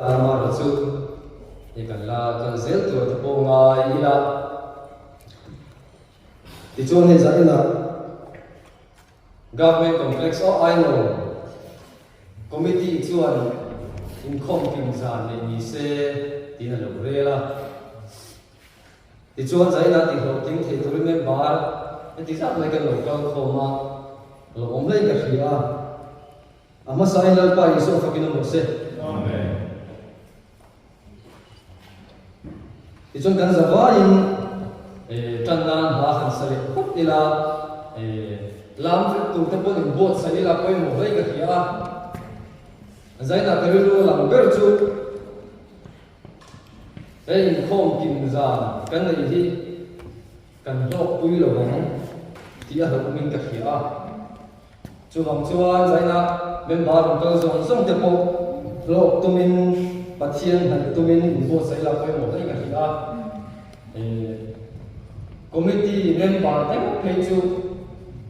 Amaherawh chu hei kan la kal zel tur te pawh ngai ila. Tichuan hei zah inah Government Complex aw Ainawn Committee chuan inkhawm kim zan neih ni se tiin a lo rel a. Tichuan zaina tihhlawhtling thei turin member heti zat mai kan lo kal khawm a, lo awm hlei ka hria a. A hmasain Lalpa Isua fakin a mawh se. Amen. Tichuan kan zavaiin tan nan hla han sa leh phawt ila, lam vek tur te pawhin inbuatsaih ila pawimawh hle ka hria a. Zaina ka rilru lang ber chu he inkhawm kim zan kan neih hi kan hlawkpui lo ang tih a hlauhawmin ka hria a. Chuvang chuan Zaina member rawn kal zawng zawng te pawh hlawk tumin Pathian hnaih tumin inbuatsaih lak pawimawh hle ka hria a. Committee member te ngawt phei chu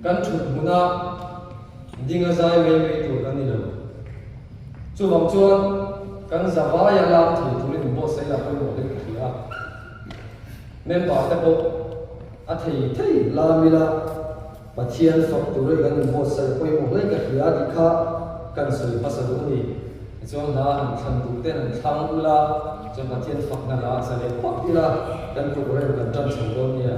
kan thut hmuna ding a zai mai mai tur kan ni lo. Chuvang chuan kan zavaia lak thei turin inbuatsaih lak pawimawh hle ka hria a. Member te pawh a thei thei lam ila. Pathian fak tur i kan inbuatsaih pawimawh hle ka hria tih kha kan sawi hmasa duh a ni. Tichuan hla han thlan duh ten an thlang ula, chuan Pathian fakna hla an sa leh phawt ila kan programme kan tan chho dawn nia.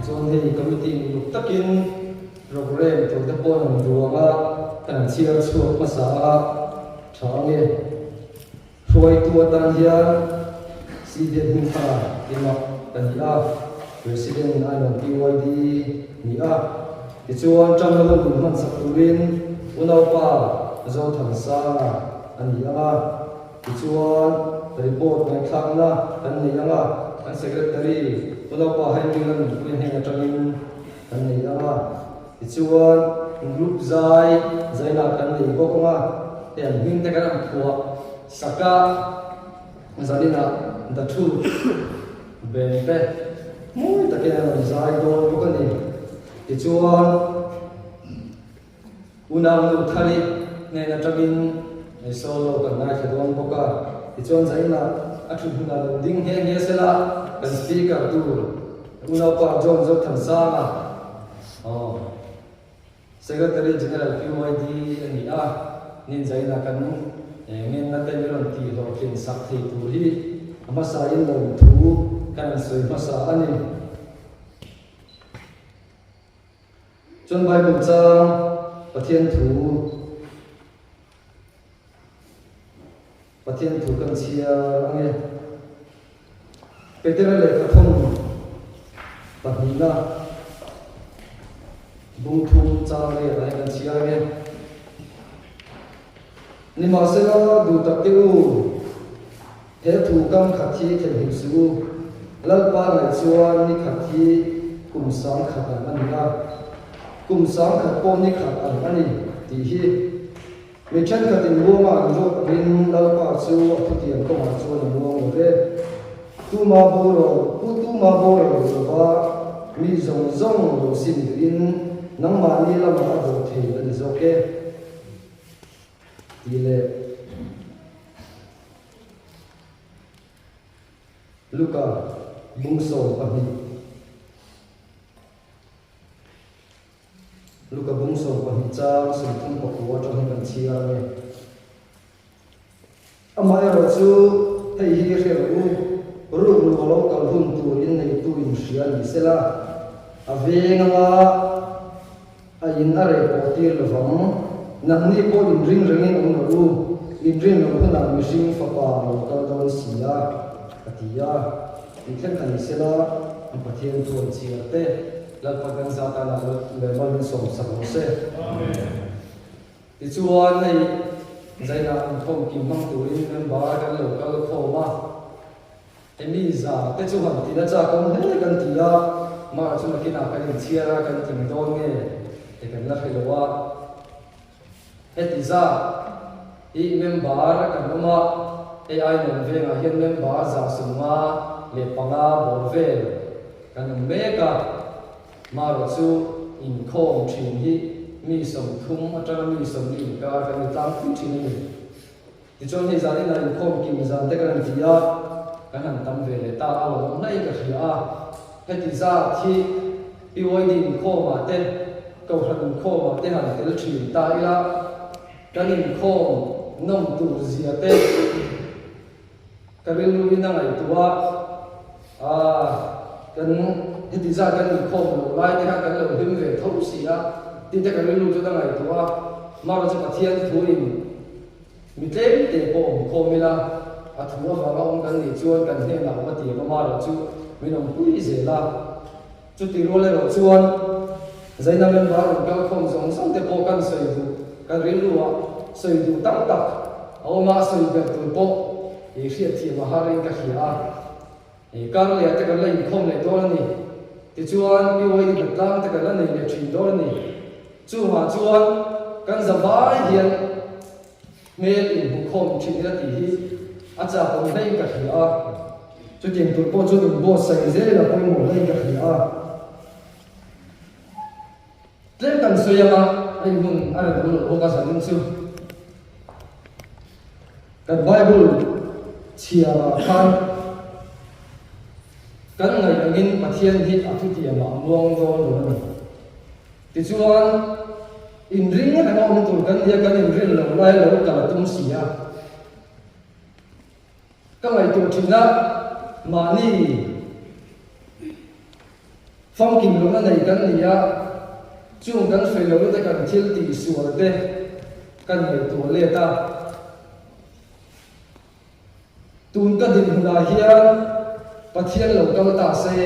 Chuan hei committee uluk takin programme tur te pawh an rawn duang a, kan chhiar chhuak hmasa a tha ange. Hruaitu atan hian CBN hmingthar emaw ka ni a, President Ainon PYD ni a. Tichuan Ṭamna hun min hmansak turin unaupa Zothansanga a ni ang a. Tichuan report ngaihthlakna kan nei ang a, kan Secretary unaupa Haimila Nunpuia hnen aṭangin kan nei ang a. Tichuan group zai zaina kan nei bawk ang a, hei an hming te kan han phuah sak a, zaninah The Truth band te mawi takin an rawn zai dawn bawk a ni. Tichuan Unau Thari hnen atangin solo kan ngaithla dawn bawk a, tichuan zainah a thu hmunah lo ding nghe nghe sela kan speaker tur Unaupa John Zothansanga aw Secretary General PYD a ni a, nin zainah kan ngenna te min rawn tih hlawhtlin sak thei tur hi a hmasain lawmthu kan han sawi hmasa a ni. Chuan Bible chang Pathian thu Pathian thu kan chhiar ange. Petera lehkha thawm pahnihna bung thum chang riat ah hian kan chhiar ange. Nimahsela duh tak te u, he thu kam khat hi theihnghilh suh u, Lalpa ngaih chuan ni khat hi kum sang khat ang a ni a, kum sang khat pawh ni khat ang a ni tih hi. Mi thenkhatin muanga an ruat angin Lalpa chu a thutiang kawngah chuan a muang lo ve. Tuma boral, pu tuma boral lo lova mi zawng zawng lo sim duhin nangmahni lamah a dawh thei a ni zawk e. Tih leh. Luka bung 12. Luka bung 12 chang 39 atang hian kan chhiar a ni. Amaherawhchu, hei hi hre rawh u, rukru a lo kal hun tur in neitu in hria ni sela, a veng anga a in a reh pawh tir lovang. Nangni pawh in ring rengin awm rawh u, in rin loh hunah mihring fapa a lo kal dawn si a, a ti a. Tih thleng kha ni sela, an Pathian chuan chhiar te Lalpa kan zat a leh mal min sawmsak rawh se. Amen. Tichuan, hei Zainah inkhawm kim hmang turin member kan lo kal khawm a, hemi za te chu han tina chak awm hle kan ti a, mah chu nakinah kan inchhiar a, kan tling dawn nge te kan la hre lo a. Heti zat hi member kan awm a, hei Ainawn vengah hian member 155 bawr vel kan awm mek a. Marawh chu inkhawm thin hi mi 30 atanga mi 40 inkar kan ni tlangpui thin a ni. Tichuan hei zan inah inkhawm kim zan te kan han ti a, kan han tam ve leh ta a lo awm hlai ka hria a. Heti zat hi PYD inkhawmah te, Kohhran inkhawmah te han tel thin ta ila, kan inkhawm nawm tur zia te, Ka rilruin a ngaihtuah a, kan heti zat kan inkhawm loh lai te kha kan lo hlim ve tho si a, tih te ka rilru chuan a ngaihtuah a, Mara chu Pathian thuin mi tlem te pawh awm khawm ila, a thu avanga awm kan nih chuan kan hnenah awm a ti ang a, Mara chu min awmpui zel a. Chuti rual erawh chuan Zaina member rawn kal khawm zawng zawng te pawh kan sawi duh, kan rilruah sawi duh tam tak a awm a, sawi ber tur pawh i hriatthiam a har in ka hria a. I kar leh te kan la inkhawm leh dawn a ni. Tichuan PYD hnahtlang te kan la nei leh thin dawn a ni. Chungah chuan kan zavai hian Hmel inhmukhawm thin ila tih hi a chak awm hlein ka hria a, chutiang tur pawh chuan inbuatsaih zel a pawimawh hlein ka hria a. Tlem kan sawi anga hei hun a rem lo bawk a zanin chu kan Bible chhiarah khan kan ngaih angin Pathian hi a thutiamah a muang dawn lo a ni. Tichuan, inring reng a awm tur kan nia, kan inrin lo lai lo kal a tum si a. Ka ngaihtuah thin a, mahni famkim lohna nei kan ni a, chung kan fei lohna te kan thil tih sual te kan ngaihtuah let a. Tun ka dinhmunah hian Pathian lo kal ta se,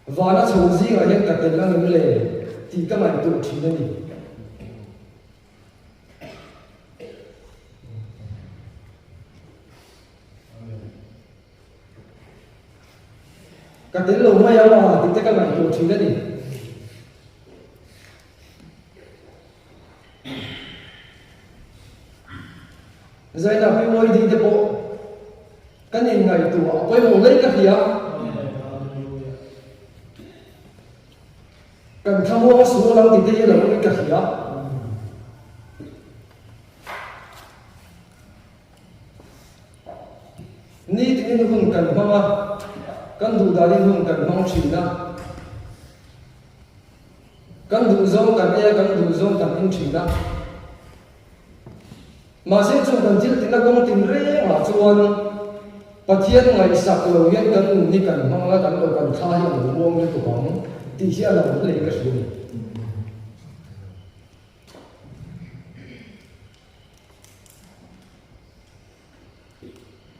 Vana chho zingah hian ka tel ang em le tih ka ngaihtuah thin a ni. Ka tel lo mai ang a tih te ka ngaihtuah thin a ni. Zaina PYD te pawh kan inngaihtuah a pawimawh hle ka hria. Kan thlamuang sual ang tih te hi lo awmin ka hria. Nitinin hun kan hmang a, kan duhdanin hun kan hmang thin a. Kan duh zawng kan ei a, kan duh zawng kan in thin a. Mahse chung kan thil tina kawng tin rengah chuan Pathian ngaihsak lo hian kan nun hi kan hmang a, kan lo kan thla hi a lo muang lutuk ang tih hi a lo hlei ka hria a ni.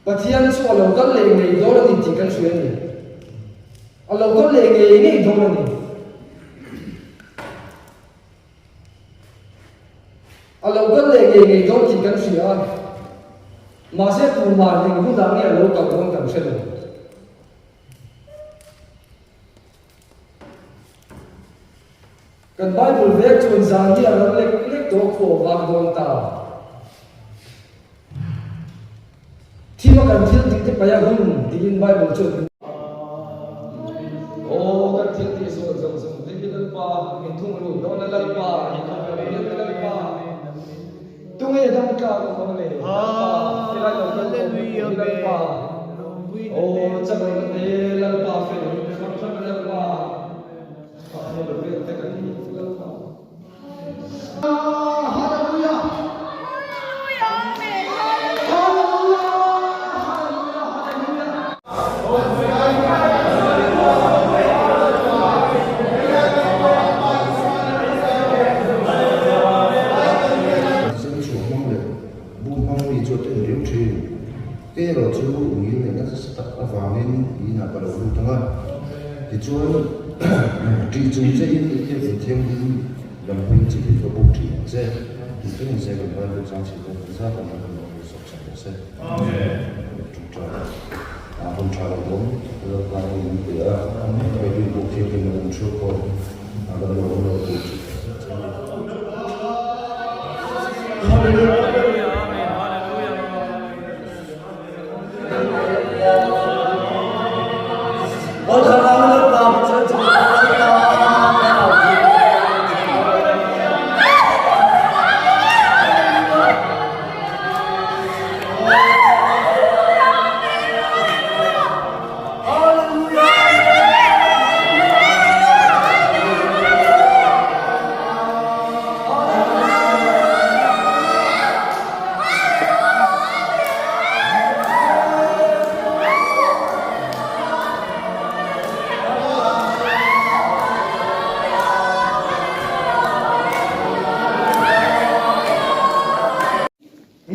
Pathian chu a lo kal leh ngei dawn a ni tih kan hria a ni. A lo kal leh ngei ngei dawn a ni. A lo kal leh ngei ngei dawn tih kan hria a. Mahse tumah eng hunah nge a lo kal dawn kan hre lo. Kan Bible vek chuan zan hi a ram lek lek tawh a khuah vak dawn ta. Thima kan thil tih te paih a hun tiin Bible chuan min. Aw kan thil tih sual zawng zawng te hi Lalpa min thung lut dawn a Lalpa hi khawvel hian Lalpa tunge dam tlak awm ang le Lalpa. kai lo kal khawm vek tur hi Lalpa. Aw chak lo na te Lalpa fel lo na te hrang hrang Lalpa. Fak lo vel te kan ni Lalpa. Hallelujah! Hallelujah! Hallelujah! Hallelujah! Thisen chhuah hmang leh bum hmang mi chu a ten riau thin. Kei erawh chu ngil neihna nasa tak avangin inah ka lo lut ang a. Tichuan, ṭih chung chein i biakinn thianghlim lam hawiin chi hi ka buk ṭhin ang che. Tih in se kan Bible chang chhit dawn kan zat ang a kan lo hawi sawk sak rawh se. Ṭawngṭai a hun ṭha lo dawm Lalpa hi min pe a, Bible buk thianghlim a kan thu pawh a kan lo awm lo tur chu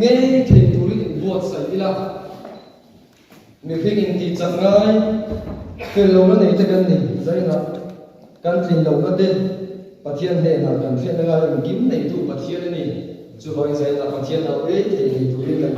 Ngei thei turin inbuatsaih ila, mihring intihchak ngai fel lohna nei te kan ni zainah kan tlin lohna te Pathian hnenah kan hriatna ngai engkim neitu Pathian a ni. Chuvangin zainah Pathian au ei thei ngei turin kan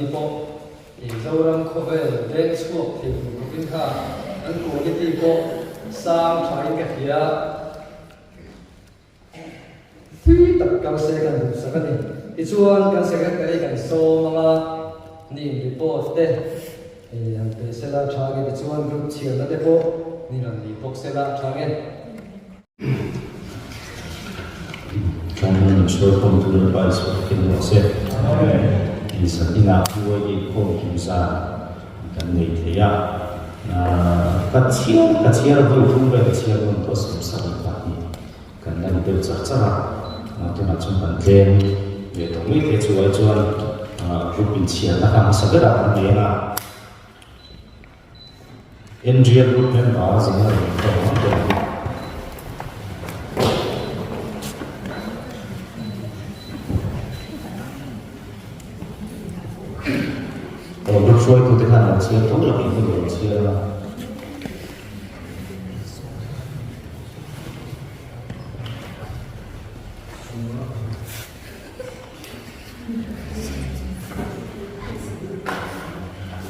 ni pawh i Zoram khawvel deng chhuak thei tur khawpin kha an quality pawh sang thain ka hria. Thui tak kal se kan duhsak a ni. Tichuan kan secretary kan sawm anga nin report te han pe sela tha nge tichuan group chhiarna te pawh nin rawn ni bawk sela tha nge. Tlangval insual khawm chu Lalpa Isua takin rawh se. Insak inah PYD khawm kim zan kan nei thei a. Ka chhiar ka chhiar vawi thum vel ka chhiar nawn tawh 72 kan la ni deuh char char a. Tunah chuan kan tlem ve tawh mai te chu ai chuan group inchhiarna kha hmasa berah kan nei ang a. Andrea group member zinga rawn inkhawm ang tawh ang. Aw group hruaitute khan an chhiar tho lo in hun rawn chhiar a.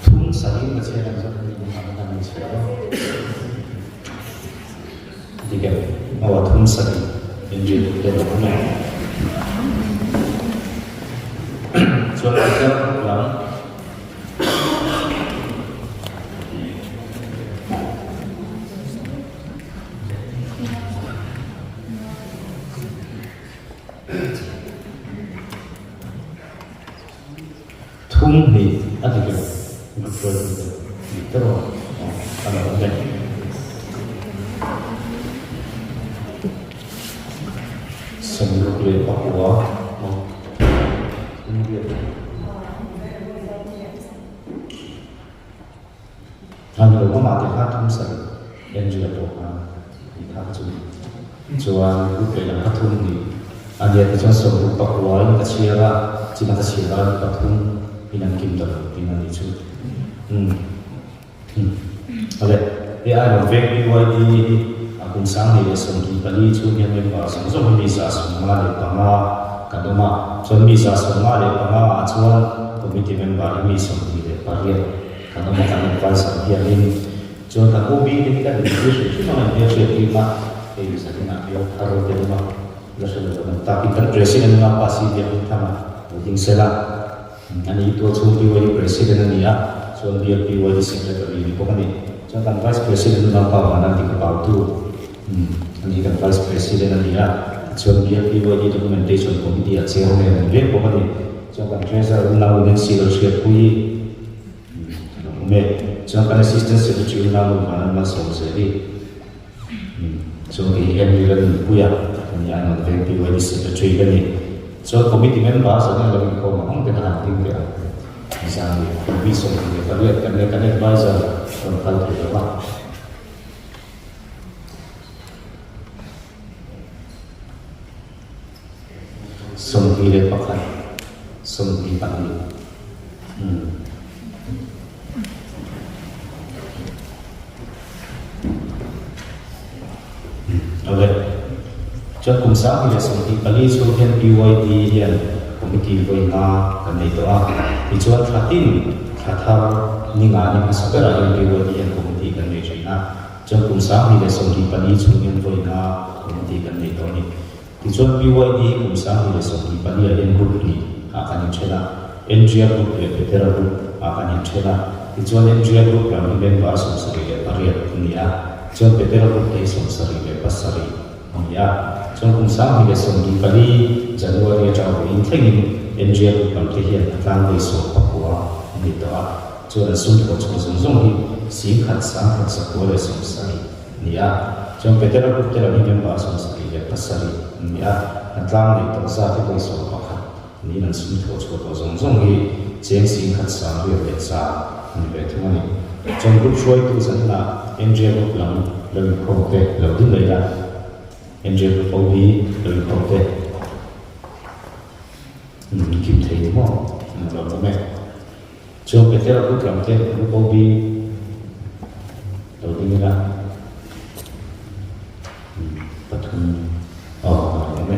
Thum sahin ka chhiar ang zawk ni ang kan in chhiar a. Dik em? Aw a thum sahin in ri lut te lo awm em? Chuan kan tlar lam. Thum hnih a dik lo, group hruaitu te dik ta rawh a lo awm e. 69 thum riat. A ni lo, amah te kha thum sarih Andrea pawh kha ni kha chu chuan group lehlam kha thum ni a nia tichuan 69 in ka chhiar a, china ka chhiar a pathum in an kim ta lo tih a ni chu. Umm umm awle hei ai rawn veng BYD hi a kum 2024 chhung hian member zawng zawng hi mi 55 kan awm a, chuan mi 55 ah chuan committee member hi mi 28 Kan awm a kan adviser hianin chuan kan OB te hi kan intir hrim hrim ang em hriat tir a, hei zanin ah hian thar te awm a, la hre lo kan takin kan president anga pa si biak in thang a lo ding sel a, ani tual chhung PYD president a ni a, chuan BLPYD secretary ni bawk a ni, chuan kan vice president unau pa Vanan ti ka pautu ani kan vice president a ni a, tichuan BLPYD documentation committee ah chairman a ni vek bawk a ni, chuan kan treasurer unau Nancy Lalhriatpuii. Awm e. Chuan kan Assistant Secretary unau nu Vanram Malsawmzel hi chuan kei hi Henry Lalnunpuia ka ni a, North Veng PYD Secretary ka ni. Chuan Committee member zan hian lo inkhawm ang ang te ka han ding teh ang. Nizan leh mi 28 kan nia, kan advisor rawn kal thei lo va. 21, 22. Umm. Awle. Chuan kum 2024 chhung hian PYD hian committee vawi nga kan nei tawh a. Tichuan thla tin thla thar ni nga ni hmasa berah hian PYD hian committee kan nei thin a. Chuan kum 2024 chhung hian vawi nga committee kan nei tawh a ni. Tichuan PYD hi kum 2024 ah hian group hnih ah kan inthen a, Andrea group leh Petera group ah kan inthen a. Tichuan Andrea group lam hi member 78 an ni a, chuan Petera group te hi 77 an ni a. Chuan kum 2024 January atanga vawiin thlengin Andrea group lam te hian a tlangvawi 19 an ni tawh a. Chuan an sum thawh chhuah zawng zawng hi 10,000 1,170 a ni a. Chuan Petera group te lam hi member 77 an ni a. An tlang neih tawh zat hi vawi 11 niin an sum thawh chhuah tawh zawng zawng hi cheng 10,000 sangriat leh za a ni ve thung a ni. Chuan group hruaitu zanina Andrea group lam lo inkhawm te lo ding mai la. Andrea group ho hi lo inkhawm te. Kim thei ni maw? Lo awm e. Chuan Petera group lam te group OB lo ding ila pathum aw a awm e.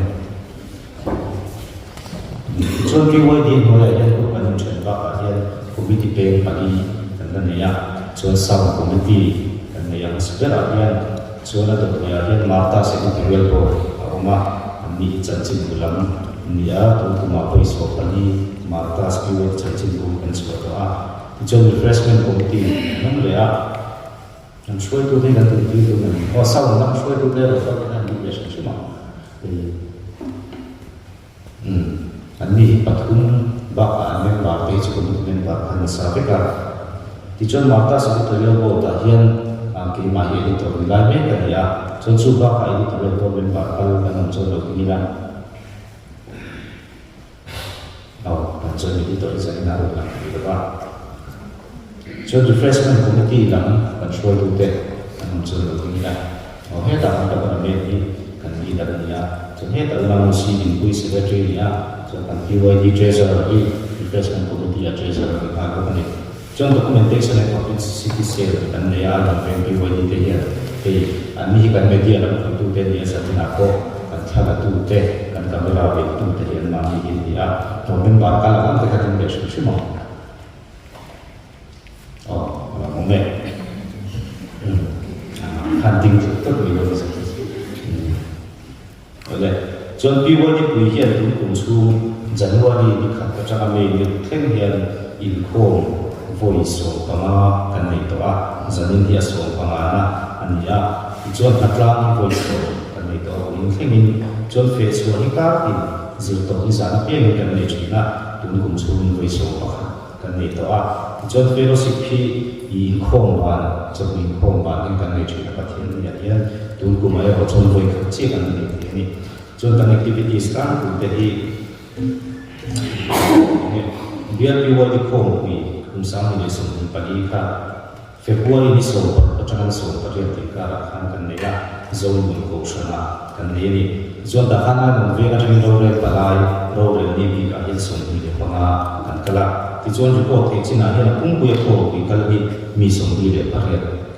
Tichuan PYD hnuaiah hian group an. then bakah hian committee peng pali kan la nei a, chuan sound committee kan nei ang hmasa berah hian chuan a dawt lehah hian Martha's Editorial Board a awm a, an ni hi chanchinbu lam an ni a, tun kumah pawisa pali Martha's PYD chanchinbu kan chhuah tawh a, tichuan refreshment committee an awm leh a. An hruaitute hi kan tumtir dun a ni. Aw sound lam hruaitute erawh chuan kan han lut leh hrim hrim a. Hei umm an ni hi pathum bakah an member te hi chu committee member kha an sa vek a. Tichuan Martha Secretarial Board ah hian keimah hi editor ni lai mek a ni a. Chuan chu bakah editorial board member kal kan awm chuan lo ding ila. Aw, kan chuan editor hi zanin a rawn lang thei lo va. Chuan Refreshment Committee lam kan hruaitute an awm chuan lo ding ila. Aw, hetah kan ka rawn mek hi kan leader a ni a, chuan hetah unau Lucy Dinpui Secretary a ni a, chuan kan PYD Treasurer hi Refreshment Committee a Treasurer a ni nghal bawk a ni. Chuan Documentation and Publicity Cell kan nei a, kan veng PYD te hian hei an ni hi kan media lam khawitute a ni a, zaninah pawh kan thlalatu te, kan camera veitu te hi an mahni hi an ni a, November kal ang ang te kha ding leh hrim hrim ang. Aw, a lo awm e. Umm, khan ding tluk tluk ni lo ni. Awle, chuan PYD pui hian tun kum chhung January ni khat atanga May ni ruk thleng hian inkhawm vawi 15 kan nei tawh a, zanin hi a 15 na a ni a, tichuan hnatlang hi vawi 10 kan nei tawh a, vawiin thlengin chuan fehchhuah hi kar tin zir tawh hi zan apiangin kan nei thin a, tun kum chhungin vawi 11 kan nei tawh a, tichuan fellowship hi i inkhawm van, chawhnu inkhawm van in kan nei thin a Pathian niah hian tun kum ah erawh chuan vawi khat chiah kan la nei thei a ni. Chuan kan activities tlangpui te hi enge BRPYD khawmpui kum 2024 kha February ni 16 atanga ni 18 tih karah khan kan nei a, Zonun Kohhranah kan nei a ni. Tichuan tah khan Ainawn veng atangin rorel palai, rorel ni bikah hian 25 kan kal a. Tichuan report theih chinah hian a pumpuia khawmpui kal hi mi 28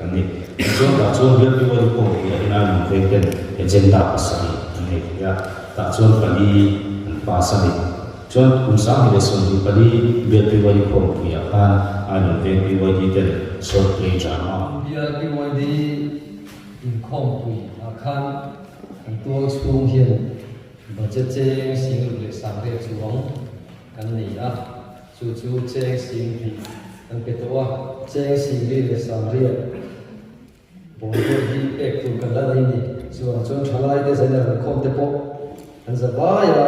kan ni. Tichuan tah chuan Bialpi Wadi khawmpuiah hian Ainawn veng ten agenda pasarih an nei thei a, tah chuan pali an pass a ni. Chuan kum 2024 Bial PYD khawmpuiah khan Ainawn Veng PYD ten short play drama. Bial PYD inkhawmpui ah khan kan tual chhung hian budget cheng sing ruk leh sang riat chuang kan nei a, chu chu cheng sing hnih kan pe tawh a, cheng sing ri leh sang riat Bawng pawh hi pek tur kan la nei ni. Chuang chuan thalai te zaina rawn khawm te pawh an za vai a,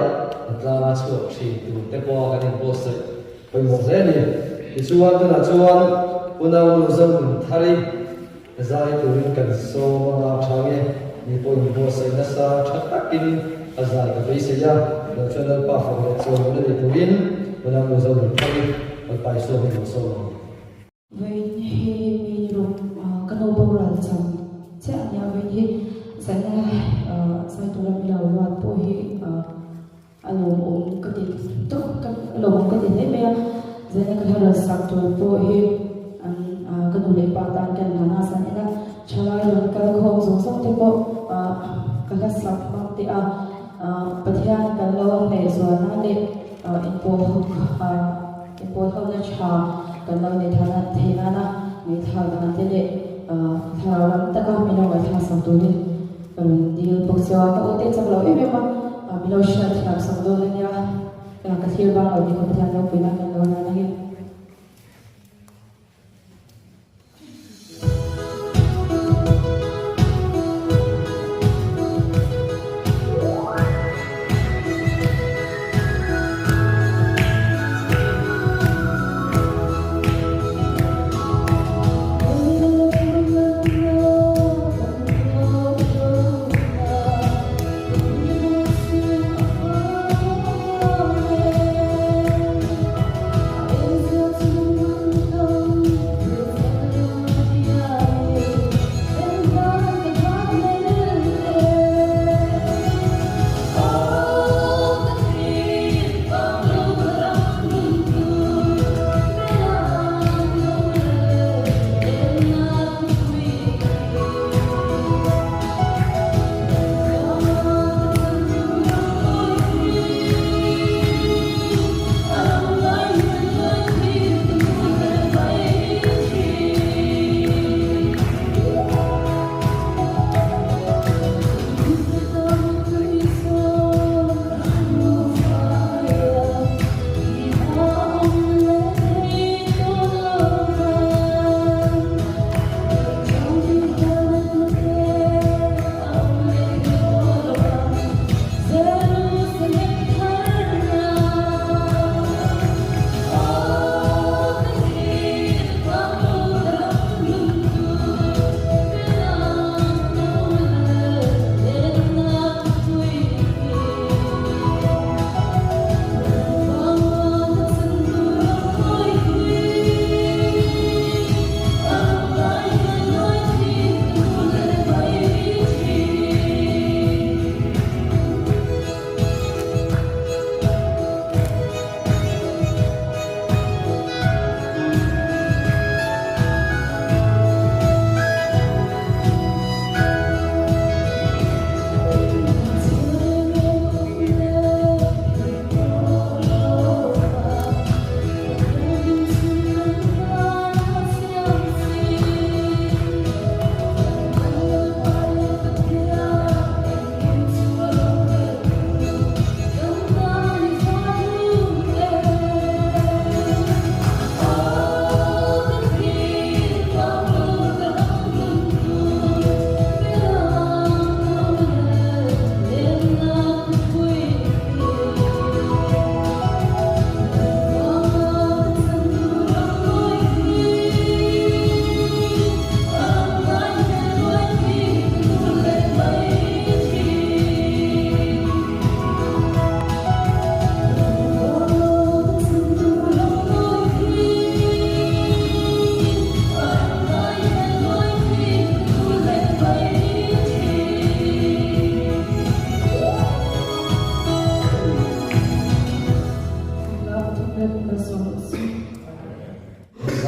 an tlanga chhuak thin tur te pawh a kan inbuatsaih pawimawh hle a ni. Tichuan tunah chuan unaunu Zonun Thari zai turin kan sawm anga tha nge ni pawh inbuatsaih nasa tha takin a zai ka beisei a, lo chuan Lalpa fak leh chawimawn a ni turin unaunu Zonun Thari Lalpa i sawm hi lo sawm ang. Vawiin hi mi ruk ka nu boral cham chiah a nia, vawiin hi zaina zai tura mi lo ruat pawh hi a lawmawm ka ti tawp ka a lawmawm ka ti hle mai a, zaina ka hla rawn sak tur pawh hi an ka nu leh pa tan ka inhlan a zan ina thalai rawn kal khawm zawng zawng te pawh ka hla sak hmang teh a, Pathian kan lo hnaih zualna leh inpawh Inpawl hona tha kan lo nei thana theih nana ngaihthla dan te leh thlarau lam taka min lo ngaihthla sak turin ka rawn dil bawk che a, ka ute chak lo em em a, min lo hriat thiam sak dawn a nia, ka thlir bang lo ni kha Pathian ropuina kan lo lan ang e.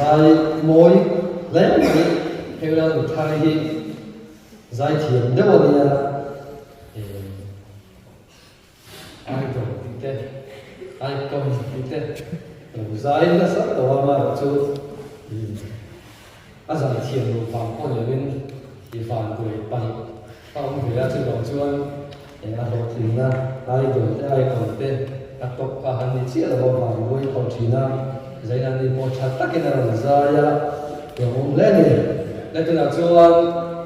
Zai mawi hle mai hei la nu thar hi zai thiam deuh a nia Idol tih te Icon tih te lo zai nasa tawh a amaherawh chu a zai thiam loh vang pawh ni lovin i vanduai palh a awm ve a chuvang chuan a hlawhtlinna Idol te Icon te a tawp kha han ni chiah lo a vanduai phawh thin a Zainani pawh tha takin a rawn zai a lawmawm hle a ni. Le tunah chuan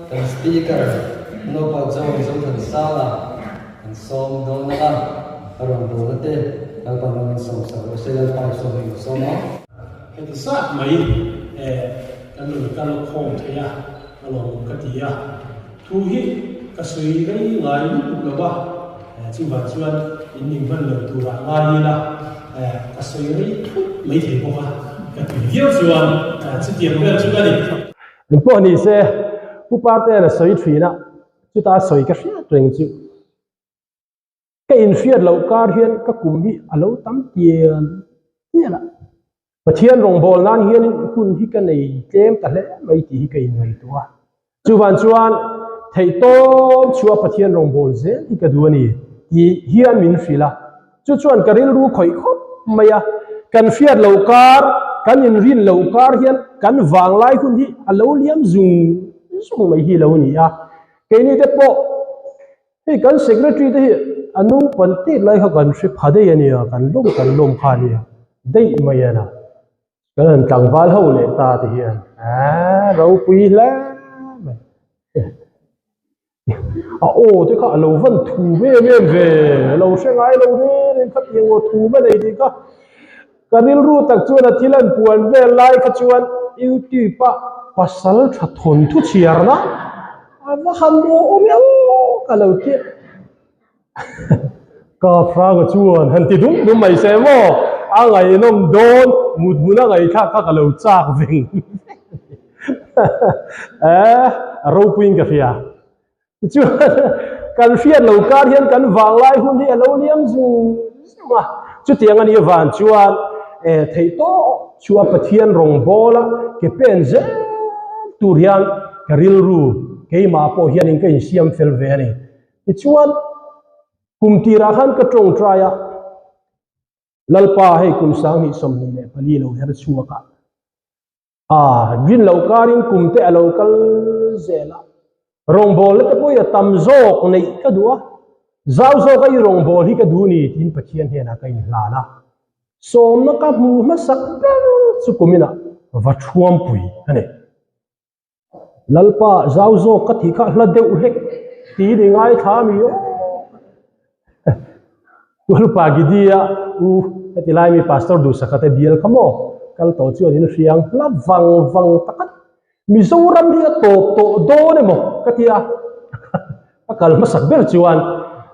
kan Speaker Naupa John Zothansanga An sawm dawn a, a rawn bawlna te Lalpa ram in sawm sak rawh se, Lalpa i sawm eng sawm a. Heti zat mai kan rawn kal khawm thei a, a lawmawm ka ti a. Thu hi ka sawi rei ngai lutuk lo va, chuvang chuan in ning hman lo turah ngai ila ka sawi rei thut mai thei bawk a, ka ti viau chuan chutiang vel chu ka ni. Engpawh ni se, Pu Partean a sawi thin a, Chuta sawi ka hriat reng chu ka inhriat loh kar hian ka kum hi a lo tam tial tial a, Pathian rawngbâwl nan hianin hun hi ka nei tlem ta hle mai tih hi ka inngaihtuah a. Chuvang chuan theihtawp chhuah Pathian rawngbâwl zel hi ka duh a ni tih hian min hrilh a. Chu chuan ka rilru khawih khawp mai a, kan hriat loh kar, kan inrin loh kar hian kan vanglai hun hi a lo liam zung zung mai hi lo ni a. Keini te pawh hei kan secretary te hi a naupan tet lai kha kan hre pha daih a nia, kan lawm kan lawm kha a nia daih mai a na. Kan han tlangval ho leh ta te hian a ropui hle mai. A aw te kha a lo van thum em em ve, a lo hre ngai lo reng reng kha tiang aw thum a nei tih kha. Ka rilru tak chuan a thil an puan vel lai kha chuan YouTube a pasal tha thawn thu chhiarna a va han aw awm em ka lo ti a. Ka Praga chuan han ti dum dum mai se maw a ngaihnawm dawn mut hmun a ngaihthlak kha ka lo chak veng eh a ropuiin ka hria tichuan kan hriat lo kar hian kan vanglai hun hi a lo liam zung zung a chutiang a nih avang chuan eh theih tawh chu a Pathian rawngbawl a ke pen zel tur hian ka rilru keimah pawh hianin ka insiam fel ve a ni. Tichuan, kum tirah khan ka tawngtai a, Lalpa hei kum 2024 lo her chhuak a, a rin loh karin kum te a lo kal zel a, rawngbawlna te pawh i a tam zawk neih ka duh a, zau zawka i rawngbâwl hi ka duh ni tiin Pathian hnenah ka inhlan a, sawmna ka hmuh hmasak ber chu kuminah va thuampui a ni. Lalpa zau zawk ka tih kha hla deuh hlek tiin i ngaithla a mi aw. Lalpa Gidia u heti lai mi Pastor Duhsaka te bial kha maw kal tawh chuan in hriang hla vang vang tak a ni. Mizoram hi a tawp tawh dawn emaw ka ti a, a kal hmasak ber chuan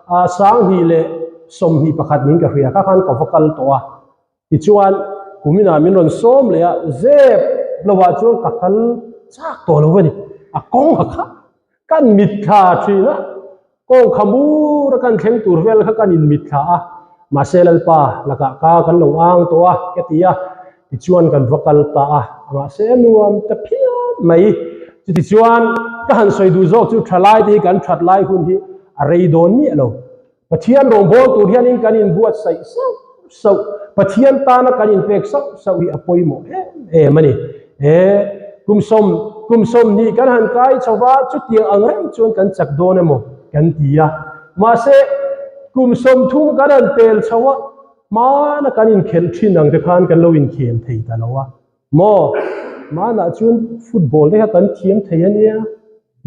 2021 min ka hria kha khan ka va kal tawh a. Tichuan, kuminah min rawn sawm leh a, zep lovah chuan ka kal chak tawh lo a ni. A kawng a kha kan mitthla thin a, kawng kha mur a kan thleng tur vel kha kan inmitthla a, mahse Lalpa lakah ka kan lo ang tawh a ka ti a, tichuan kan va kal ta a, mahse a nuam ta phian mai. Chutichuan, ka han sawi duh zawk chu thalai te hi kan that lai hun hi a rei dawn miah lo. Pathian rawngbâwl tur hianin kan inbuatsaih sauh sauh, Pathian tana kan inpek sauh sauh hi a pawimawh em em a ni. E, kum sawm, kum 20 kan han kai chho va, chutiang ang reng chuan kan chak dawn emaw kan ti a. Mahse, kum 30 kan han pel chho a, hmana kan inkhelh thin ang te khan kan lo inkhel thei ta lo a. Maw? Hmanah chuan football te kha kan thiam thei a nia.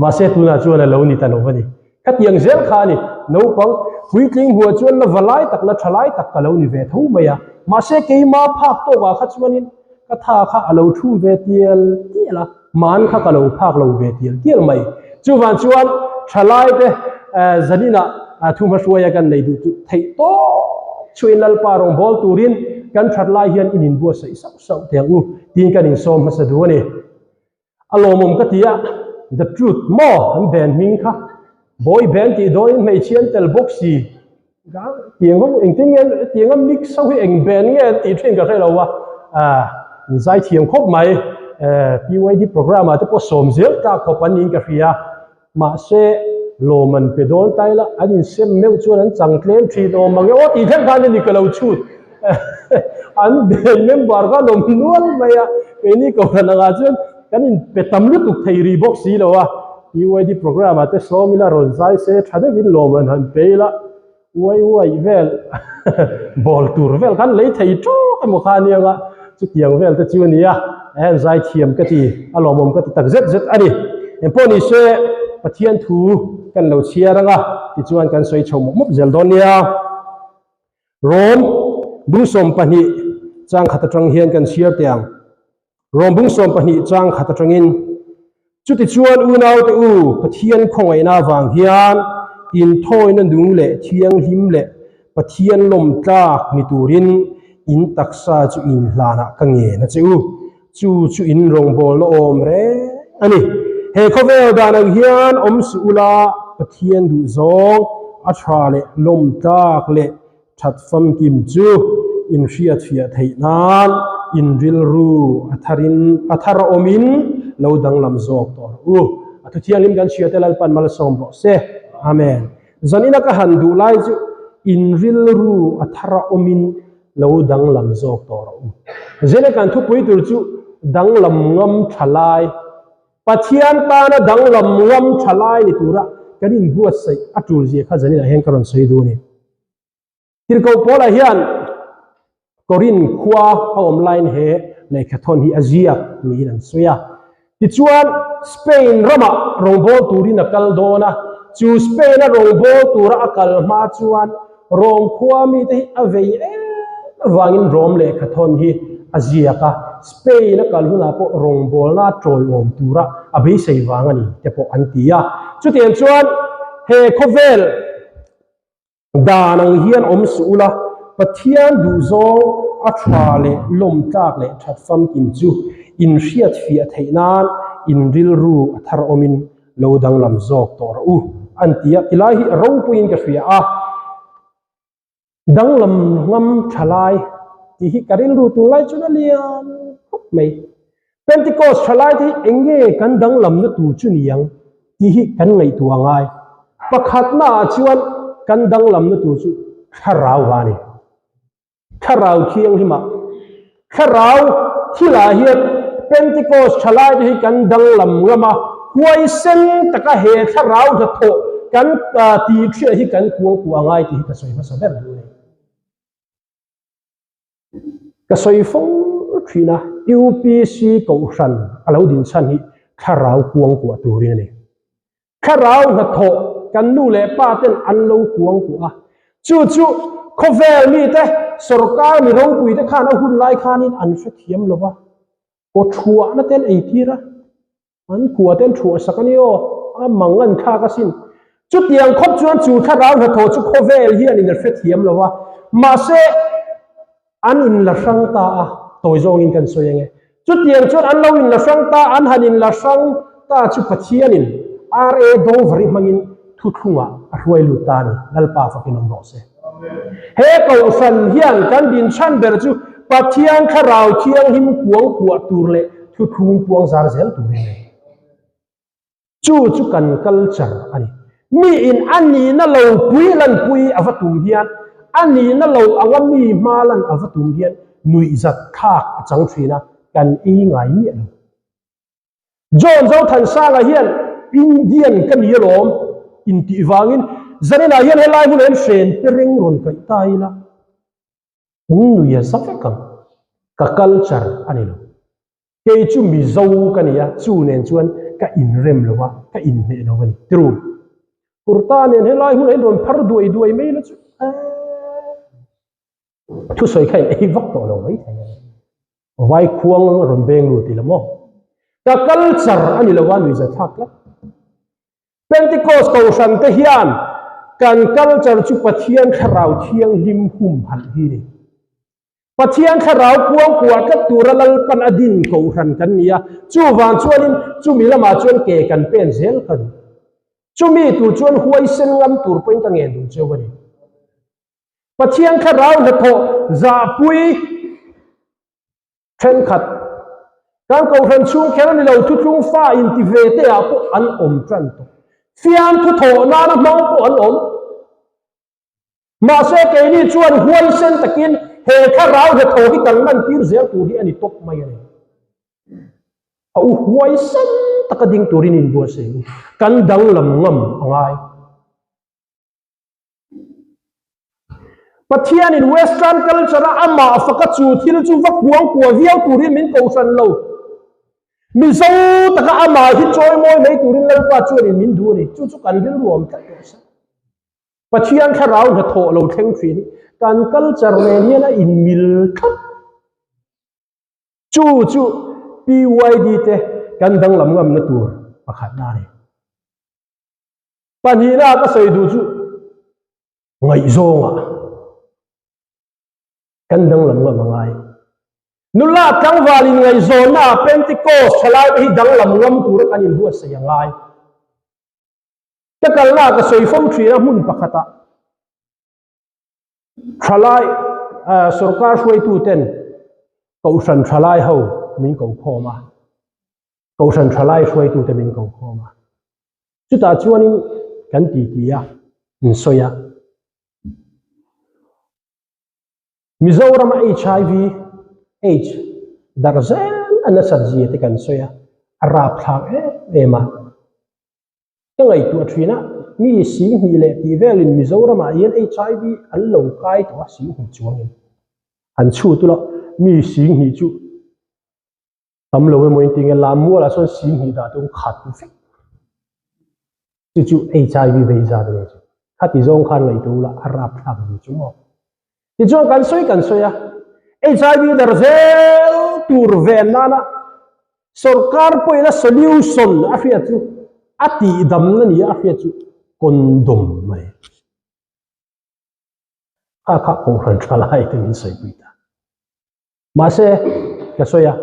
Mahse tunah chuan a lo ni ta lo a ni. Khatiang zel kha a ni. Naupang puitling hmuah chuan la va lai tak, la tha lai tak ka lo ni ve tho mai a. Mahse keima phak tawkah kha chuanin ka tha kha a lo thum ve tial tial a, man kha ka lo phak lo ve tial tial mai. Chuvang chuan tha lai te zaninah thuhmahruaia kan nei duh chu theih tawp chhuahin Lalpa rawngbâwl turin kan that lai hian in inbuatsaih sauh sauh teh ang u tiin kan insawm hmasa duh a ni. A lawmawm ka ti a, The Truth maw an band hming kha boy band tih dawnin hmeichhia an tel bawk si tiang ho engtin nge tianga mix ho hi eng band nge an tih thin ka hre lo a. In zaithiam khawp mai. PYD programme ah te pawh sawm zel tlak khawp an niin ka hria. Mahse, lawm an pe dawn ta ila, an insem meuh chuan an chang tlem thin awm ang e aw tih thleng khan a ni ka lo chhut. An band member kha an awm nual mai a, keini kohhran angah chuan kan inpe tam lutuk thei rih bawk si lo a. PYD programme ah te sawm ila rawn zai se tha deuhin lawm an han pe ila, uai uai vel ball tur vel khan lei thei tawk emaw kha ania nga chutiang vel te chu a ni a heng zai thiam ka ti a lawmawm ka ti tak zet zet a ni engpawh ni se Pathian thu kan lo chhiar anga tichuan kan sawi chho mawp mawp zel dawn nia Rom bungsawm pahnih changkhat atang hian kan chhiar teh ang. Rom bung 12 chang khat atangin, Chutichuan unaute u, Pathian khawngaihna avang hian inthawina nung leh thianghlim leh Pathian lawm tlak ni turin in taksa chu inhlanah ka ngen a che u. Chu chu in rawngbawlna awm reng a ni. He khawvel dan ang hian awm suh ula, Pathian duhzawng a tha leh lawm tlak leh That famkim chu inhriatfiah theih nan in rilru a tharin a thar awmin lo danglam zawk tawh rawh u. A thu thianghlim kan hriate Lalpan malsawm rawh se. Amen. Zanina ka han duh lai chu in rilru a thar awmin lo danglam zawk tawh rawh u. Zena kan thupui tur chu danglam ngam tha lai, Pathian tana danglam ngam tha lai ni tura kan inbuatsaih a tul zia kha zaninah hian ka rawn sawi duh a ni. Tirhkoh Paula hian Korinth khua a awm laiin he lehkhathawn hi a ziak niin an sawi a. Tichuan, Spain ramah rawngbâwl turin a kal dawn a, chu Spain-a rawngbâwl tura a kal hma chuan Rom khua mite hi a vei em avangin Rom lehkhathawn hi a ziak a, Spain a kal hunah pawh rawngbâwlna ṭawiawm tura a beisei vang a ni te pawh an ti a. Chutiang chuan he khawvel Dan ang hian awm suh ula, Pathian duhzawng a tha leh lawm tlak leh that famkim chu in hriatfiah theih nan in rilru a thar awmin lo danglam zawk tawh rawh u, an ti a. Tilai hi ropuiin ka hria a, danglam ngam tha lai tih hi ka rilru tunlai chuan a lian khawp mai. Pentecost tha lai te hi eng nge kan danglamna tur chu ni ang tih hi kan ngaihtuah ngai. Pakhatna ah chuan kan danglamna tur chu thlarau va a ni. Thlarau thianghlim ah. Thlarau thil ah hian Pentecost tha lai te hi kan danglam ngam a, huaisen taka he thlarau hnathawh kan tih thiah hi kan kuangkuah ngai tih hi ka sawi hmasa ber duh a ni. Ka sawi fo thin a, UPC Kohhran a lo din chhan hi thlarau kuang kuah turin a ni. Thlarau hnathawh kan nu leh pa ten an lo kuang kuah a, chu chu khawvel mite sorkar mi ropui te khan a hun lai khanin an hrethiam lo va, kaw thuahna te an eitir a. An kua ten thuah sak a ni aw, a mang an thlak asin. Chutiang khawp chuan chu thlarau hnathawh chu khawvel hian in a hrethiam lo a, mahse an in la hrang ta a, tawi zawngin kan sawi ange. Chutiang chuan an lo in la hrang ta, an han in la hrang ta chu Pathianin RA Dongvari hmangin thuthlungah a hruai lut ta a ni, Lalpa fakin awm rawh se. He Kohhran hian kan dinchhan ber chu Pathian Thlarau Thianghlim kuang kuah tur leh thuthlung puang zar zel turin a ni. Chu chu kan culture a ni. Miin a nihna lo pui lanpui a va tum hian, a nihna lo anga mi hma lan a va tum hian nuihzat thlak a chang thin a, kan ei ngai miah lo. John Zothansanga hian Indian ka ni alawm intih vangin zaninah hian helai hmunah hian hren te reng rawn kaih ta ila in nui a za vek ang. Ka culture a ni lo. Kei chu Mizo ka ni a, chu nen chuan ka inrem lo a, ka inhmeh lo a ni. Tiru, kurta nen helai hmunah hian rawn phar duai duai mai ila chu eeh thusawi kha in ei vak tawh lo mai thei a ni. Vai khuang rawn beng lut ila maw? Ka culture a ni lo a, nuihza thlak tlat. Pentecost Kohhran te hian kan culture chu Pathian Thlarau Thianghlim humhalh hi ni. Pathian Thlarau kuang kuah tlat tura Lalpan a din Kohhran kan ni a, chuvang chuanin chumi lamah chuan ke kan pen zel ka duh. Chumi tur chuan huaisen ngam tur pawhin ka ngen duh cheu a ni. Pathian Thlarau hnathawh zahpui. Thenkhat, kan kohhran chhung kher a ni lo, thuthlung fa inti ve te ah pawh an awm tan tawh. Fiamthu thawh nana hmang pawh an awm. Mahse keini chuan huaisen takin he thlarau hnathawh hi kan lantir zel tur hi a ni tawp mai a ni. A u huaisen taka ding turin inbuatsaih u. Kan danglam ngam a ngai. Pathianin Western culture-a amah faka chu thil chu va kuang kuah viau turin min kohhran lo. Mizo taka amah hi chawimawi mai turin Lalpa chuanin min duh a ni. Chu chu kan rilru awm tlat tawh se. Pathian thlarau hnathawh lo thleng thin hi kan culture nen hian a inmil tlat. Chu chu PYD te kan danglam ngamna tur pakhatna a ni. Pahnihna ka sawi duh chu ngaihzawngah kan danglam ngam a ngai. Nula tlangval in ngaihzawnna ah Pentecost thalai te hi danglam ngam tura kan inbuatsaih a ngai. Ka kalna ah ka sawi fo thin a hmun pakhatah thalai sorkar hruaitu ten kohhran thalai ho min ko khawm a, kohhran thalai hruaitu te min ko khawm a. Chutah chuanin kan titi a, in sawi a. Mizorama HIV, AIDS darh zel a nasat zia te kan sawi a, a rapthlak em em a. Ka ngaihtuah thin a, mi 2000 leh tih velin Mizoramah hian HIV an lo kai tawh a, 2000 chuangin an chhut ula, mi 2000 chu Tam lo emaw in ti nge lam mualah sawn 20,000 dah tum khat vek. Chu chu HIV vei zat a ni chu. Khati zawng khan ngaihtuah ula a rapthlak zui chu maw. Tichuan kan sawi kan sawi a, HIV dar zel tur ven nana sorkar pawhin a solution a hriat chu a tihdamna nia a hriat chu condom mai. Kha kha kohhran tha lai te min sawipui ta. Mahse, ka sawi a,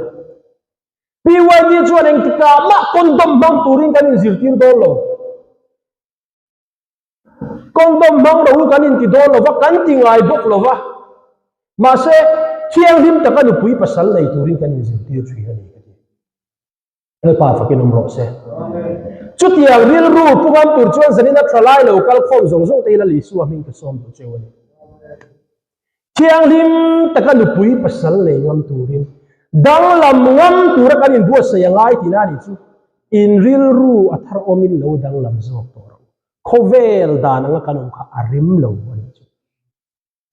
PYD chuan engtikah mah condom hmang turin kan inzirtir dawn lo. Condom hmang ro u kan inti dawn lo va, kan ti ngai bawk lo va. Mahse, thianghlim taka nupui pasal nei turin kan inzirtir thin a ni ka ti. Lalpa fakin awm rawh se. Chutiang rilru pu ngam tur chuan zanina tha lai lo kal khawm zawng zawng te ila Isua hming ka sawm duh cheu a ni. Thianghlim taka nupui pasal nei ngam turin danglam ngam tura kan inbuatsaih a ngai tihna a nih chu in rilru a thar awmin lo danglam zawk tawh rawh u. Khawvel dan anga kan awm kha a rim lo a nih chu.